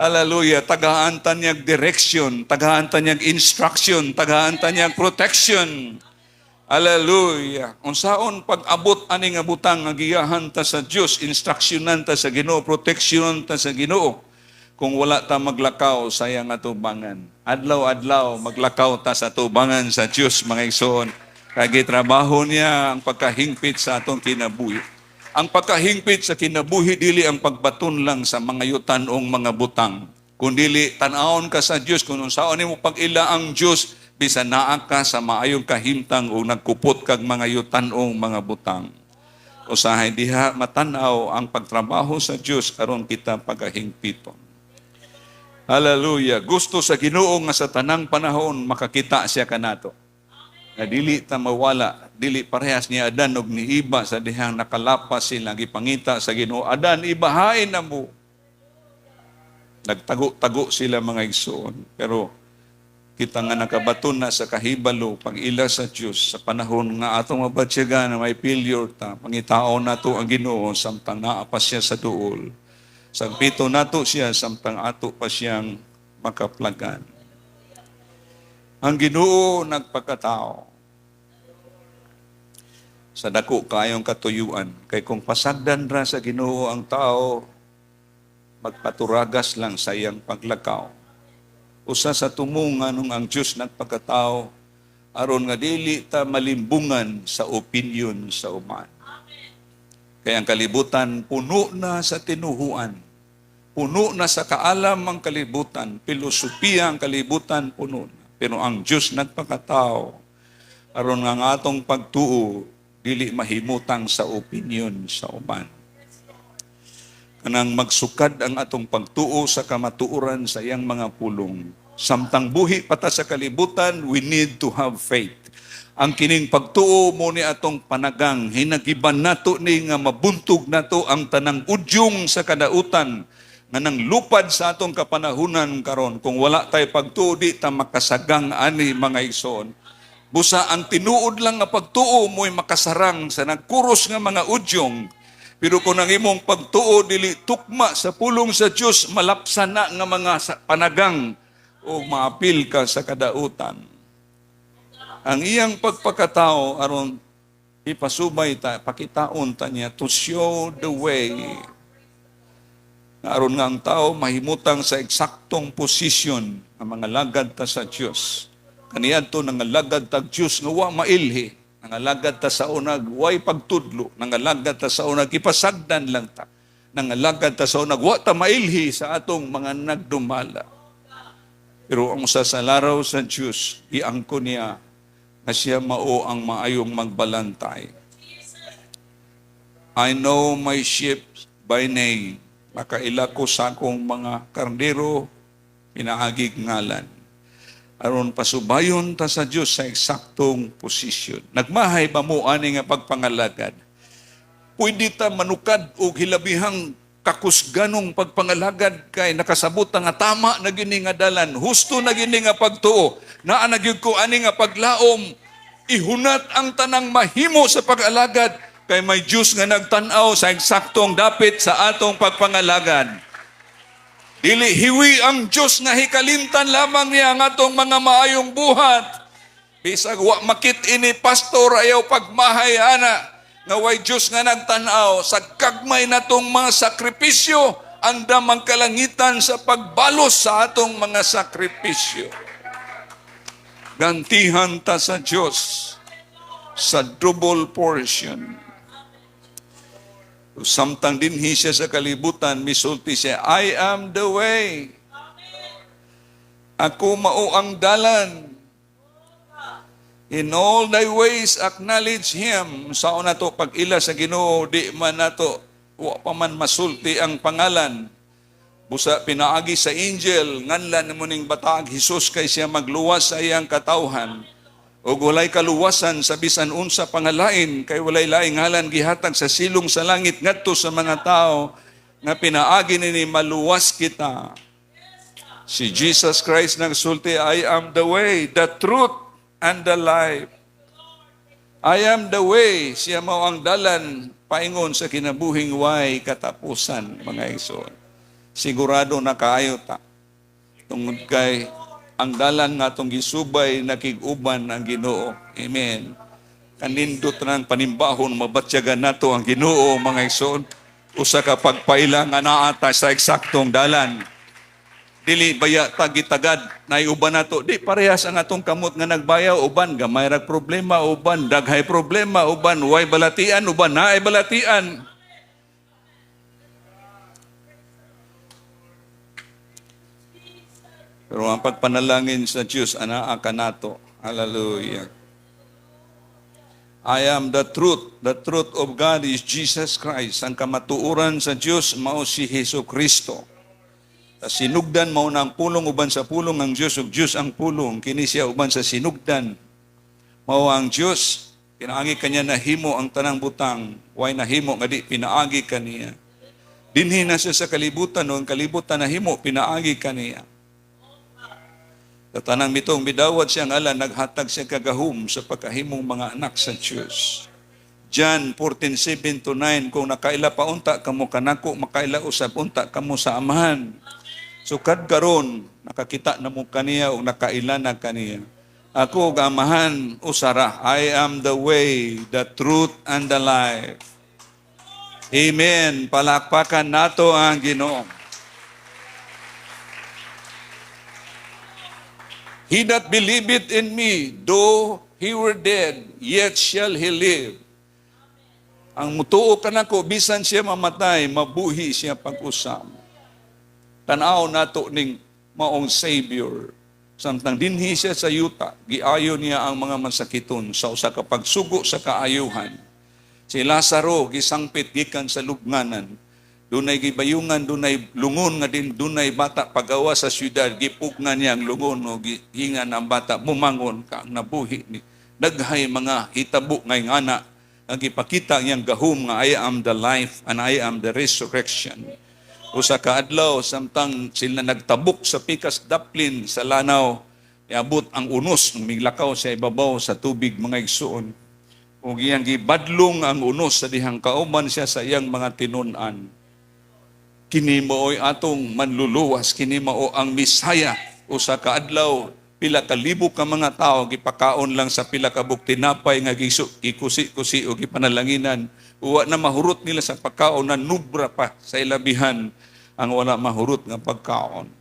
Hallelujah. Tagaan ta niyag direction, tagaan ta niyag instruction, tagaan ta niyag protection. Hallelujah. Unsaon pag-abot ani nga butang nga giyahan ta sa Dios, instructionan ta sa Ginoo, proteksyonan ta sa Ginoo? Kung wala ta maglakaw sa iyang atubangan. Adlaw-adlaw maglakaw ta sa atubangan sa Dios, mga igsoon. Kay gitrabaho niya ang pagkahingpit sa atong kinabuhi. Ang pagkahingpit sa kinabuhi, dili ang pagbaton lang sa mga yutanong mga butang. Kundili tan-awon ka sa Dios kung unsaon nimo pag-ila ang Dios bisan naa ka sa maayong kahimtang o nagkupot kag mga yutanong mga butang. Usahay diha matanaw ang pagtrabaho sa Dios aron kita pagahingpiton. Hallelujah. Gusto sa Ginoo nga sa tanang panahon makakita siya kanato. Nga dili ta mawala, dili parehas ni Adan og ni Eva sa dihang nakalapas sila, gipangita sa Ginoo. "Adan, Eva, hain na mo." Nagtago-tago sila, mga igsoon. Pero kita nga nakabaton na sa kahibalo, pag-ila sa Dios sa panahon nga atong mabatsyagan na may failure ta, pangitaon nato ang Ginoo samtang naa pa siya sa duol. Sagpito nato siya samtang ato pa siyang makaplagan. Ang Ginoo nagpakatao sa dako kaayong katuyuan, kay kung pasagdan ra sa Ginoo ang tao, magpaturagas lang sa iyang paglakaw. Usa sa tumong nganong ang Dios nagpakatao, aron nga dili ta malimbungan sa opinion sa uban. Kaya ang kalibutan puno na sa tinuhuan. Puno na sa kaalam ang kalibutan, filosofiya ang kalibutan, puno na. Pero ang Dios nagpakatao aron nga ang atong pagtuo dili mahimutang sa opinion sa uban. Kanang magsukad ang atong pagtuo sa kamatuoran sa iyang mga pulong. Samtang buhi pa ta sa kalibutan, we need to have faith. Ang kining pagtuo mao ni atong panagang, hinagiban nato ni nga mabuntog nato ang tanang udyong sa kadautan nga nang lupad sa atong kapanahunan karon. Kung wala tay pagtuo, di ta makasagang ani, mga igsoon. Busa ang tinuod lang nga pagtuo mo'y makasarang sa nagkuros nga mga udyong. Pero kung ang imong pagtuo dili tukma sa pulong sa Dios, malapsan na nga mga panagang o maapil ka sa kadautan. Ang iyang pagpakatao aron ipasubay ta, pakitaon ta niya, to show the way. Nga aron nga ang tao mahimutang sa eksaktong posisyon nga mangalagad ta sa Dios. Kaniadto nangalagad tag Dios nga wa mailhi, nangalagad ta sa unag way pagtudlo, nangalagad ta sa unag ipasagdan lang ta. Nangalagad ta sa unag wa ta mailhi sa atong mga nagdumala. Pero ang usa sa laraw sa Dios, giangko niya nga siya mao ang maayong magbalantay. "I know my sheep by name. Makaila ko sa akong mga karnero, pinaagig ngalan." Aron pasubayon ta sa Dios sa eksaktong posisyon. Nagmahay ba mo ani nga pagpangalagad? Pwede ta manukad og hilabihang kakusganong pagpangalagad kay nakasabot ta nga tama na gini nga dalan, husto na gini nga pagtuo, naa na gyud ko ani nga paglaom, ihunat ang tanang mahimo sa pag-alagad kay may Diyos nga nagtan-aw sa eksaktong dapit sa atong pagpangalagad. Dili hiwi ang Diyos nga hikalimtan lamang niya ang atong mga maayong buhat. Bisag wa makit ini pastor, ayaw pagmahay ana nga way Diyos nga nagtan-aw sa gagmay natong mga sakripisyo. Andam ang kalangitan sa pagbalos sa atong mga sakripisyo. Gantihan ta sa Diyos sa double portion. Samtang dinhi siya sa kalibutan, misulti siya, "I am the way. Ako mao ang dalan. In all thy ways acknowledge Him." Sao nato pag-ila sa Ginoo, di man nato, wa pa man masulti ang pangalan. Busa pinaagi sa angel, "Nganlan mo ning bataag Jesus kay siya magluwas sa iyang katawhan." Ug walay kaluwasan sa bisan unsa pangalain kay walay laing ngalan gihatag sa silong sa langit ngadto sa mga tao nga pinaagi nini maluwas kita. Si Jesus Christ nagsulti, "I am the way, the truth, and the life." I am the way, siya mao ang dalan paingon sa kinabuhing way katapusan, mga igsoon. Sigurado na kaayo ta. Tungod kay ang dalan nga atong gisubay, nakig-uban ang Ginoo. Amen. Kanindot ng panimbahon mabatyagan nato ang Ginoo, mga igsoon. Usa ka pagpaila nga naa ta sa eksaktong dalan. Dili baya ta gitagad naiuban nato. Di parehas ang atong kamot nga nagbayaw, uban gamay rag problema, uban daghay problema, uban way balatian, uban naay balatian. Pero ang pagpanalangin sa Diyos, anaa kanato. Hallelujah. I am the truth. The truth of God is Jesus Christ. Ang kamatuoran sa Dios mao si Hesus Kristo. Sa sinugdan, mao na ang Pulong, uban sa Pulong ang Dios ug Dios ang Pulong. Kini siya uban sa sinugdan. Mao ang Dios, pinaagi kaniya nahimo ang tanang butang. Way nahimo nga di pinaagi kaniya. Dinhi na siya sa kalibutan, ug ang kalibutan nahimo pinaagi kaniya. Sa tanang mituong midawat sa iyang ngalan, naghatag siya kagahom sa pagkahimong mga anak sa Diyos. John 14:7 to 9, "Kung nakaila pa unta kamo kanako, makaila usab unta kamo sa Amahan." Sukad karon nakakita na mo kaniya o nakaila na kaniya. Ako ug Amahan usa ra. I am the way, the truth, and the life. Amen. Palakpakan nato ang Ginoo. He that believeth in me, though he were dead, yet shall he live. Ang mutuo kanako, bisan siya mamatay, mabuhi siya pag-usab. Tanaw nato ning maong Savior. Samtang dinhi siya sa yuta, giayo niya ang mga masakiton sa usa ka pagsugo sa kaayuhan. Si Lazaro gisangpit gikan sa lubnganan. Dunay gibayungan, dunay lungon nga din, dunay bata pagawa sa syudad, gipugnan niya ang lungon o gihingan ang bata, bumangon ka, nabuhi ni. Daghay mga hitabo ngay ngana ang gipakita niyang gahom nga "I am the life and I am the resurrection." Usa ka adlaw, samtang sila nagtabok sa pikas daplin sa lanaw, iabot ang unos nung miglakaw sa ibabaw sa tubig, mga igsuon. Ug iyang gibadlong ang unos sa dihang kauban siya sa iyang mga tinun-an. Kini mao'y atong manluluwas, kini mao ang Misaya. Usa ka adlaw, pila ka libo ka mga tao gipakaon lang sa pila ka buok tinapay nga gisu gikusi-kusi o gipanalanginan. Wa na mahurot nila sa pagkaon, na nubra pa sa ilabihan ang wala mahurot nga pagkaon.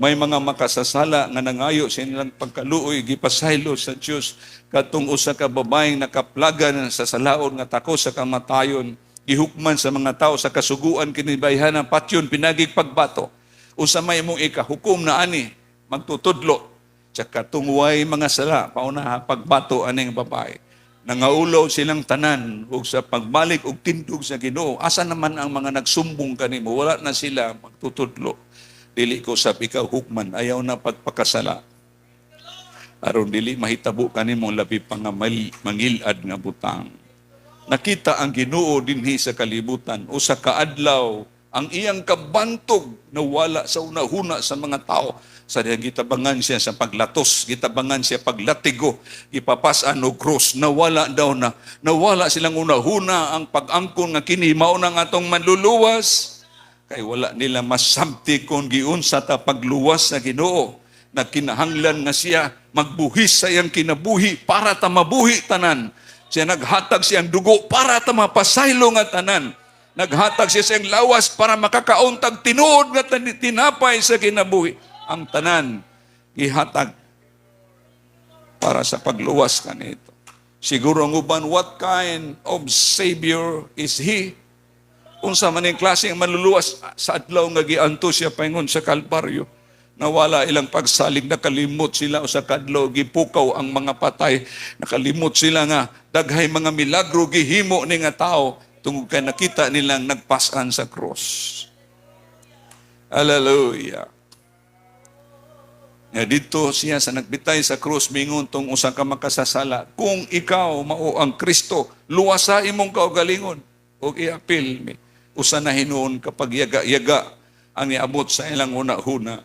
May mga makasasala nga nangayo sa ilang pagkaluoy, gipasaylo sa Dios. Katong usa ka babaeng nakaplaga na sa salaon nga takos sa kamatayon, gihukman sa mga tao sa kasuguan, kini bayhana patyon pinagig pagbato. Unsa may imong ikahukom na ani magtutudlo? Sa katong way mga sala, pauna pagbato aning babae. Nangaulaw silang tanan ug sa pagbalik og tindog sa Ginoo, asa naman ang mga nagsumbong kanimo? Wala na sila magtutudlo. Dili ko sab ikaw hukman, ayaw na pagpakasala. Aron dili mahitabo kanimo labi pa nga mangilad nga butang. Nakita ang Ginoo dinhi sa kalibutan. Usa ka adlaw, ang iyang kabantog nawala sa unahuna sa mga tao. Sa dihang gitabangan siya sa paglatos, gitabangan siya paglatigo, ipapas-an og krus, nawala daw na. Nawala silang unahuna ang pag-angkon nga kini mao nang atong manluluwas. Kay wala nila masabti kung giunsa ta pagluwas sa Ginoo. Nagkinahanglan nga siya magbuhis sa iyang kinabuhi para ta mabuhi tanan. Siya naghatag siyang dugo para ta mapasaylo nga tanan. Naghatag siya siyang lawas para makakaon tag tinuod nga tinapay sa kinabuhi. Ang tanan gihatag para sa pagluwas kanito. Siguro ang uban, what kind of savior is he? Unsa man ning klase ang manluluwas sa adlaw nga giantos siya paingon sa Kalbaryo? Nawala ilang pagsalig, nakalimot sila sa kadlaw, gipukaw ang mga patay. Nakalimot sila nga daghay mga milagro gihimo ni nga tao tungod kay nakita nilang nagpasan sa cross. Hallelujah. Nga dito siya sa nagbitay sa krus, mingon tong usa ka makasasala, "Kung ikaw mao ang Kristo, luwasa imong kaugalingon ug iapil mi." Usa na hinuon kapag yaga-yaga ang niabot sa ilang una-huna.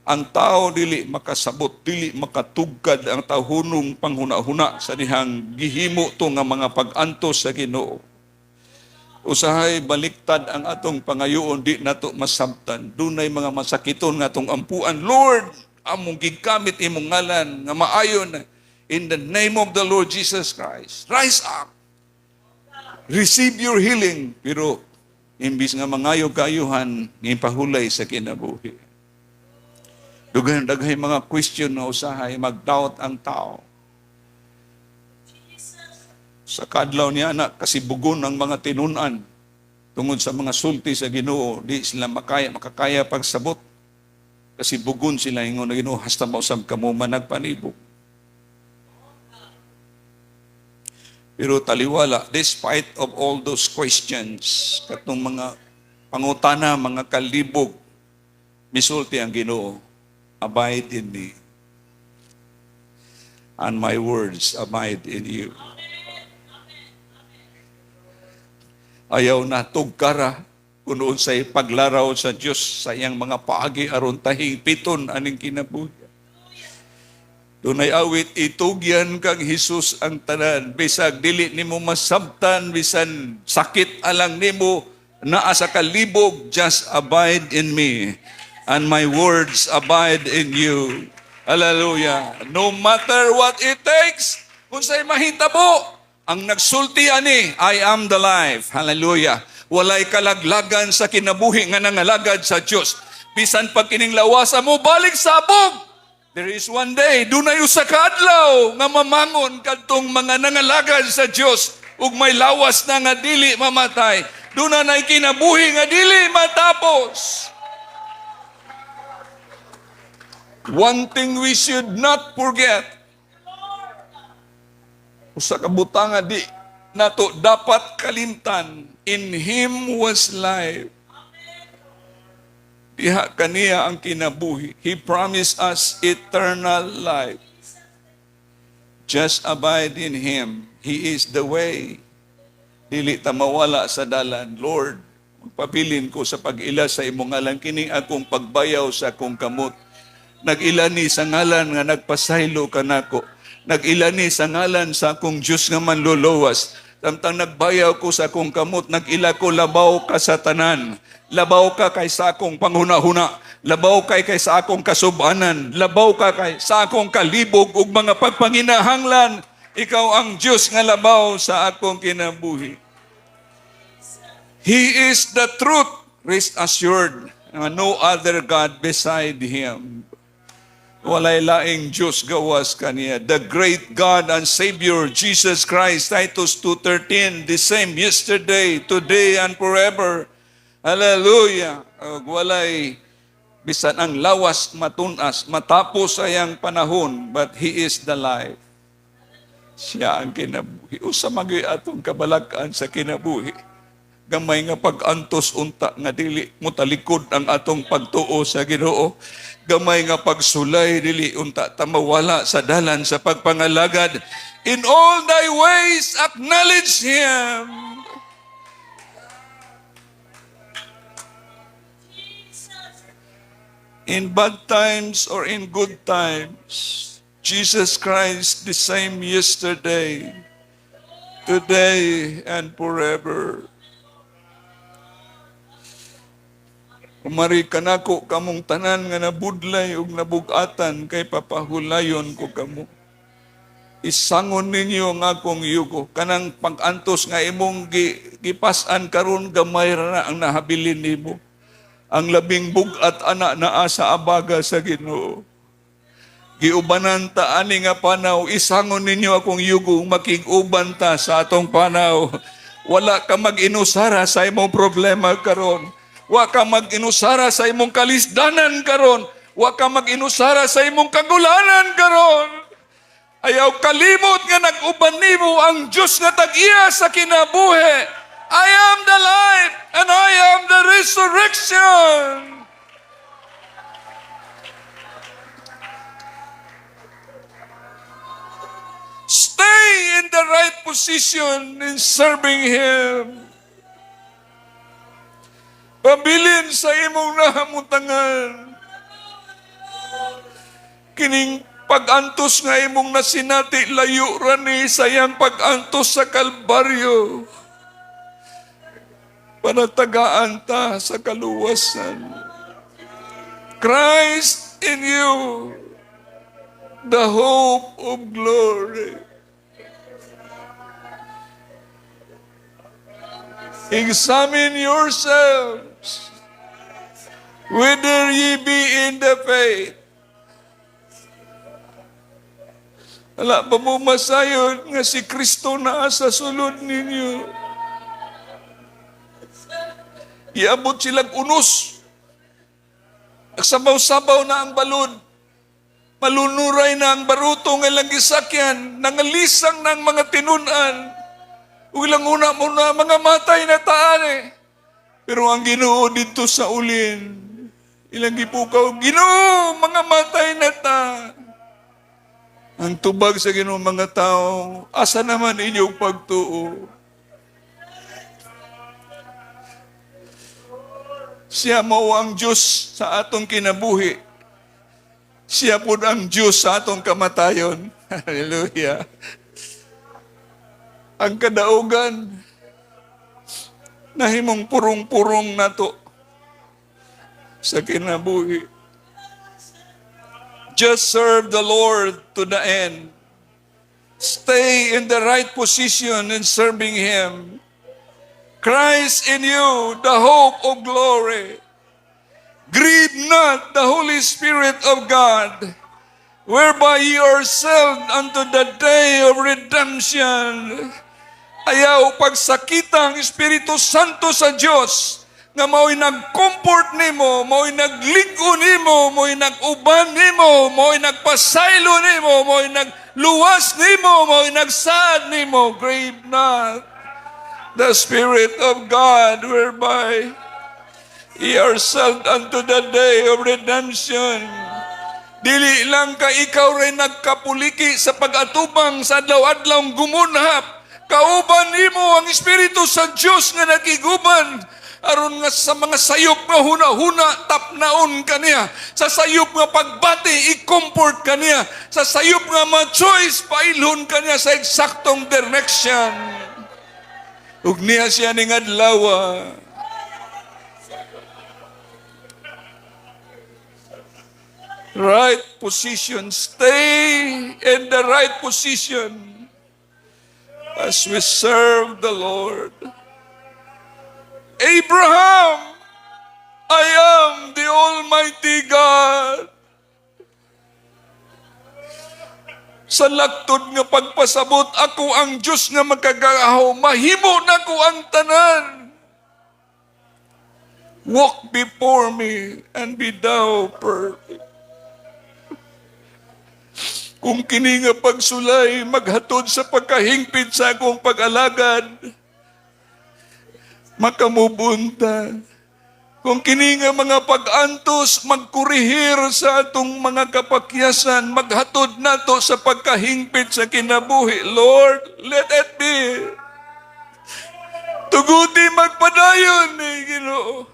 Ang tao dili makasabot, dili makatugkad ang tawhonong panghuna-huna sa dihang gihimo to nga mga pag-antos sa Ginoo. Usahay baliktad ang atong pangayoon, di nato masabtan. Dunay mga masakiton nga atong ampuan. "Lord, among gigamit imong ngalan nga maayo na. In the name of the Lord Jesus Christ, rise up. Receive your healing." Pero imbis nga mangayo kaayuhan, ngipahulay sa kinabuhi. Dughan daghay mga question na usahay mag-doubt ang tao. Sa kadlaw niya na kasibugon ang mga tinunan tungod sa mga sulti sa Ginoo, di sila makakaya pagsabot. Kasi bugon sila, ingon na Ginoo, "Hasta mausab kamo man nagpanibog." Pero taliwala, despite of all those questions, katong mga pangutana, mga kalibog, misulti ang Ginoo, "Abide in me, and my words abide in you." Ayaw na tugkara kung unsay paglaraw sa Dios sa iyang mga paagi aron tahingpiton aning kinabuhi. Dunay awit, "Itugyan kang Hesus ang tanan." Bisag dili nimo masabtan, bisan sakit alang nimo, naa sa kalibog, just abide in me and my words abide in you. Hallelujah. No matter what it takes, kung sa'y mahitabo, ang nagsulti ani, "I am the life." Hallelujah. Walay kalaglagan sa kinabuhi nga nangalagad sa Dios. Bisan pag kining lawasa mo, balik sa abog. There is one day, dunay usa ka adlaw nga mamangon kadtong mga nangalagad sa Dios ug may lawas na nga dili mamatay. Duna nay kinabuhi nga dili matapos. One thing we should not forget. Usa ka butang nga di nato dapat kalimtan. In Him was life. Diha kaniya ang kinabuhi. He promised us eternal life. Just abide in Him. He is the way. Dili ta mawala sa dalan. Lord, magpabilin ko sa pag-ila sa imong ngalan, kini akong pagbayaw sa akong kamot. Nag-ila ni sa ngalan nga nagpasaylo kanako. Nag-ila ni sa ngalan sa akong Diyos nga manluluwas. Samtang nagbayaw ko sa akong kamot, nag-ila ko, labaw ka sa tanan. Labaw ka kay sa akong panghuna-huna. Labaw kay kay sa akong kasubanan. Labaw ka kay sa akong kalibog ug mga pagpanginahanglan. Ikaw ang Diyos nga labaw sa akong kinabuhi. He is the truth. Rest assured nga no other God beside Him. Walay laing Diyos gawas kaniya. The great God and Savior, Jesus Christ, Titus 2.13, the same yesterday, today, and forever. Hallelujah. Ug walay bisan ang lawas matunas, matapos ayang panahon, but He is the life. Siya ang kinabuhi. Usa man gyud atong kabalak-an sa kinabuhi. Gamay nga pag-antos unta nga dili motalikod ang atong pagtuo sa Ginoo. Gamay nga pagsulay, dili unta ta mawala sa dalan sa pagpangalagad. In all thy ways acknowledge Him. In bad times or in good times, Jesus Christ the same yesterday, today, and forever. Umari kanako kamong tanan nga nabudlay ug nabugatan, kay papahulayon ko kamo. Isangon ninyo ang akong yugo. Kanang pag-antos nga imong gipas-an karon, gamay ra na ang nahabilin nimo. Ang labing bug-at ana naa sa abaga sa Ginoo. Giubanan ta ani nga panaw, isangon ninyo akong yugo, makig-uban ta sa atong panaw. Wala ka mag-inusara sa imong problema karon. Wa ka mag-inusara sa imong kalisdanan karon. Wa ka mag-inusara sa imong kagulanan karon. Ayaw kalimot nga nag-uban nimo ang Diyos nga tag-iya sa kinabuhi. I am the life and I am the resurrection. Stay in the right position in serving Him. Pabilin sa imong nahamutangan. Kining pag-antos nga imong nasinati, layo ra ni sa iyang pag-antos sa Kalbaryo. Para tagaan ta sa kaluwasan. Christ in you, the hope of glory. Examine yourselves, whether ye be in the faith. Wala ba mo masayon nga si Kristo naa sa sulod ninyo? Iabot silang unos. Nagsabaw-sabaw na ang balod. Malunuray na ang baruto nga ilang gisakyan. Nangalisang ng mga tinunan. Ug ilang una mo na mga matay na taan eh. Pero ang Ginoo dito sa ulin, ilang gipukaw, "Ginoo, mga matay na ta." Ang tubag sa Ginoo, "Mga tao, asa naman inyong pagtuo?" Siya mao ang Diyos sa atong kinabuhi. Siya po ang Diyos sa atong kamatayon. Hallelujah. Ang kadaugan, nahimong purong-purong nato sa kinabuhi. Just serve the Lord to the end. Stay in the right position in serving Him. Christ in you, the hope of glory. Grieve not the Holy Spirit of God, whereby ye are sealed unto the day of redemption. Ayaw pagsakita ang Espiritu Santo sa Dios nga mao'y nag-comfort nimo, mao'y naglig-on nimo, mao'y nag-uban nimo, mao'y nagpasaylo nimo, mao'y nagluwas nimo, mao'y nagsaad nimo. Grieve not the Spirit of God, whereby ye are sealed unto the day of redemption. Dili lang ka ikaw rin nagkapuliki sa pag-atubang sa adlaw-adlaw gumunhap. Kauban nimo ang Espiritu sa Dios nga nakiguban aron nga sa mga sayop nga huna-huna, tapnaon kaniya. Sa sayop nga pagbati, i-comfort kaniya. Sa sayop nga ma-choice, pailhon kaniya sa eksaktong direction. Ug niya siya ning adlaw. Right position. Stay in the right position as we serve the Lord. Abraham, I am the Almighty God. Sa laktod nga pagpasabot, ako ang Diyos nga makagagahom, mahimo nako ang tanan. Walk before me and be thou perfect. Kung kini nga pagsulay maghatod sa pagkahingpit sa akong pag-alagad, makamubunta. Kung kini nga mga pag-antos magkurihir sa atong mga kapakyasan, maghatod nato sa pagkahingpit sa kinabuhi, Lord, let it be. Tuguti magpadayon ni Ginoo.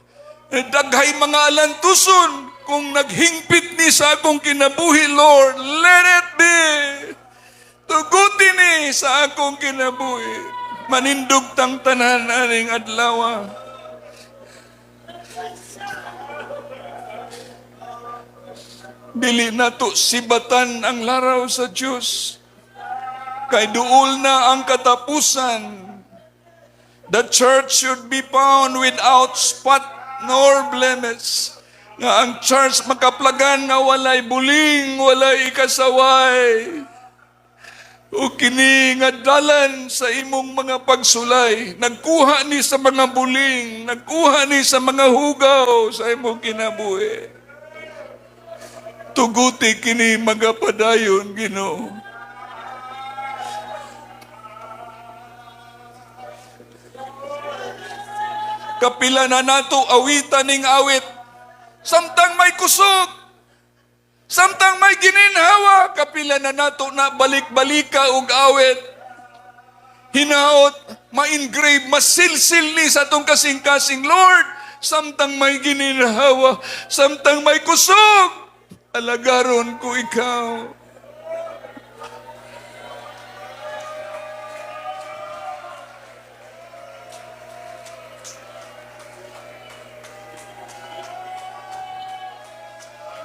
Daghay mga alantuson kung naghingpit ni sa akong kinabuhi, Lord, let it be. Tuguti ni sa akong kinabuhi. Manindog tang tanan aning adlaw. Dili nato sibatan ang laraw sa Dios. Kay duol na ang katapusan. The church should be found without spot nor blemish. Nga ang church makaplagan nga walay buling, walay ikasaway. O kini nga dalan sa imong mga pagsulay, nagkuha ni sa mga buling, nagkuha ni sa mga hugaw sa imong kinabuhi. Tuguti kini magapadayon, Ginoo. Kapila na nato awitan ning awit samtang may kusog, samtang may gininhawa, kapila na nato na balik-balika og awit. Hinaot, ma-engrave, masilsil ni sa atong kasing-kasing, Lord, samtang may gininhawa, samtang may kusog, alagaron ko ikaw.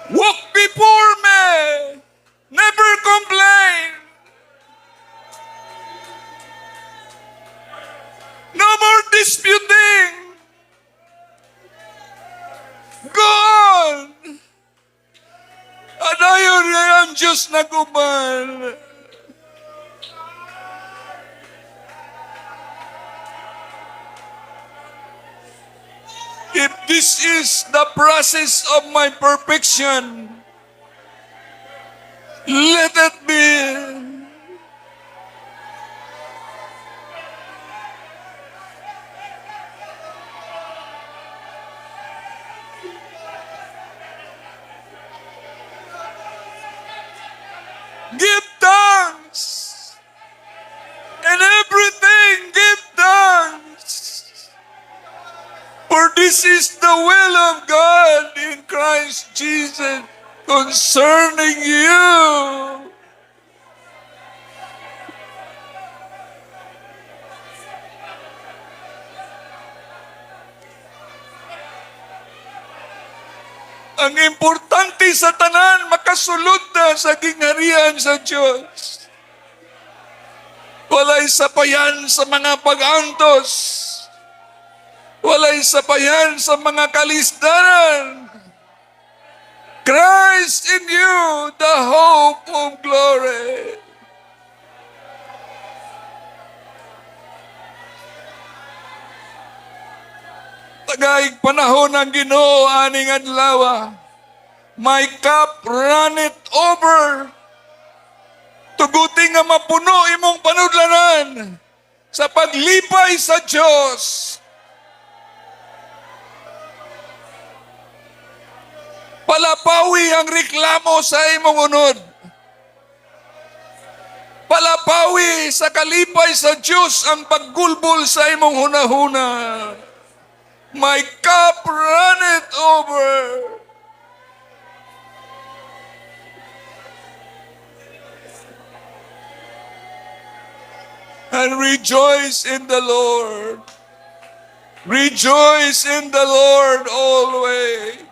Walk before me. Never complain. No more disputing. Go on. Adayon nga ang Diyos naguban. If this is the process of my perfection, let it be. Give thanks. In everything, give thanks. For this is the will of God in Christ Jesus concerning you. Ang importante sa tanan, makasulod na sa gingharian sa Diyos. Walay sapayan sa mga pag-antos. Walay sapayan sa mga kalisdaran. Christ in you, the hope of glory. Tagaig panahon ang Ginoo aning adlaw. My cup runneth over. Tuguti nga mapuno imong panudlanan sa paglipay sa Diyos. Palapawi ang reklamo sa imong unod. Palapawi sa kalipay sa Diyos ang paggulbol sa imong hunahuna. My cup runneth over. And rejoice in the Lord. Rejoice in the Lord always.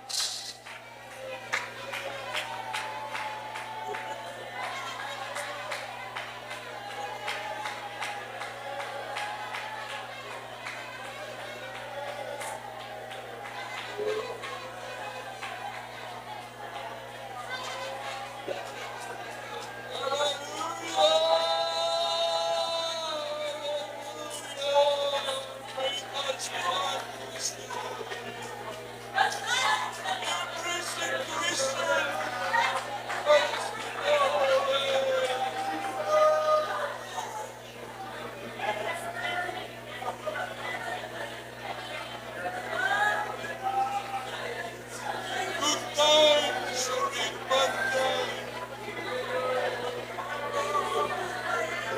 Good times or in bad times.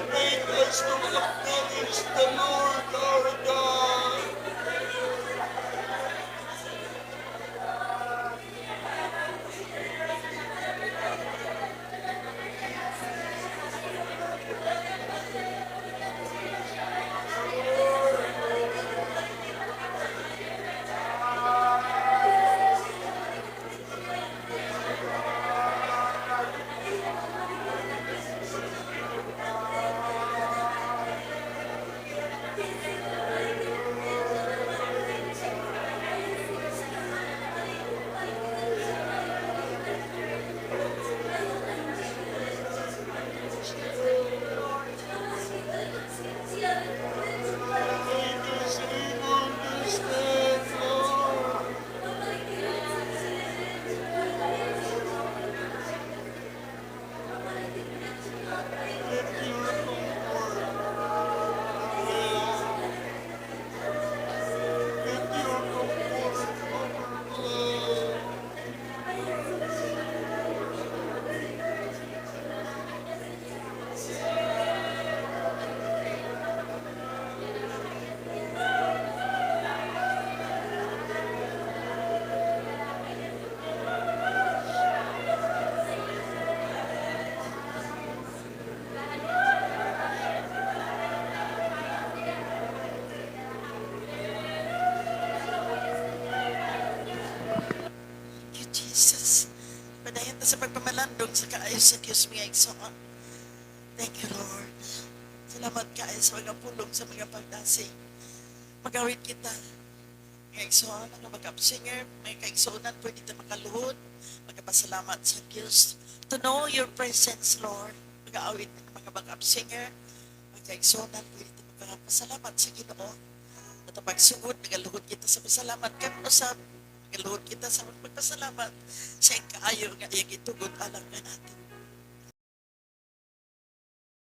Make us to acknowledge the Lord our God. Make us able to stand, Lord. Let your comfort dwell. Let your comfort overflow. Thank you, Jesus. Padayon ta sa pagpamalandong sa kaayo sa Diyos, mga igsoon. Thank you, Lord. Salamat kaayo sa mga pulong, sa mga pagdasig. Mag-awit kita. Mga igsoon, mga backup singer, mga kaigsuonan, pwede ta makaluhod. Magpasalamat sa Diyos. To know your presence, Lord. Mag-awit ng mga backup singer, mga kaigsuonan, pwede ta magpasalamat sa Ginoo. At ang pagsugod, nagaluhod kita sa pasalamat. Kan usab, nagaluhod kita sa pagpasalamat sa iyang kaayo nga iyang gitugot alang kanato.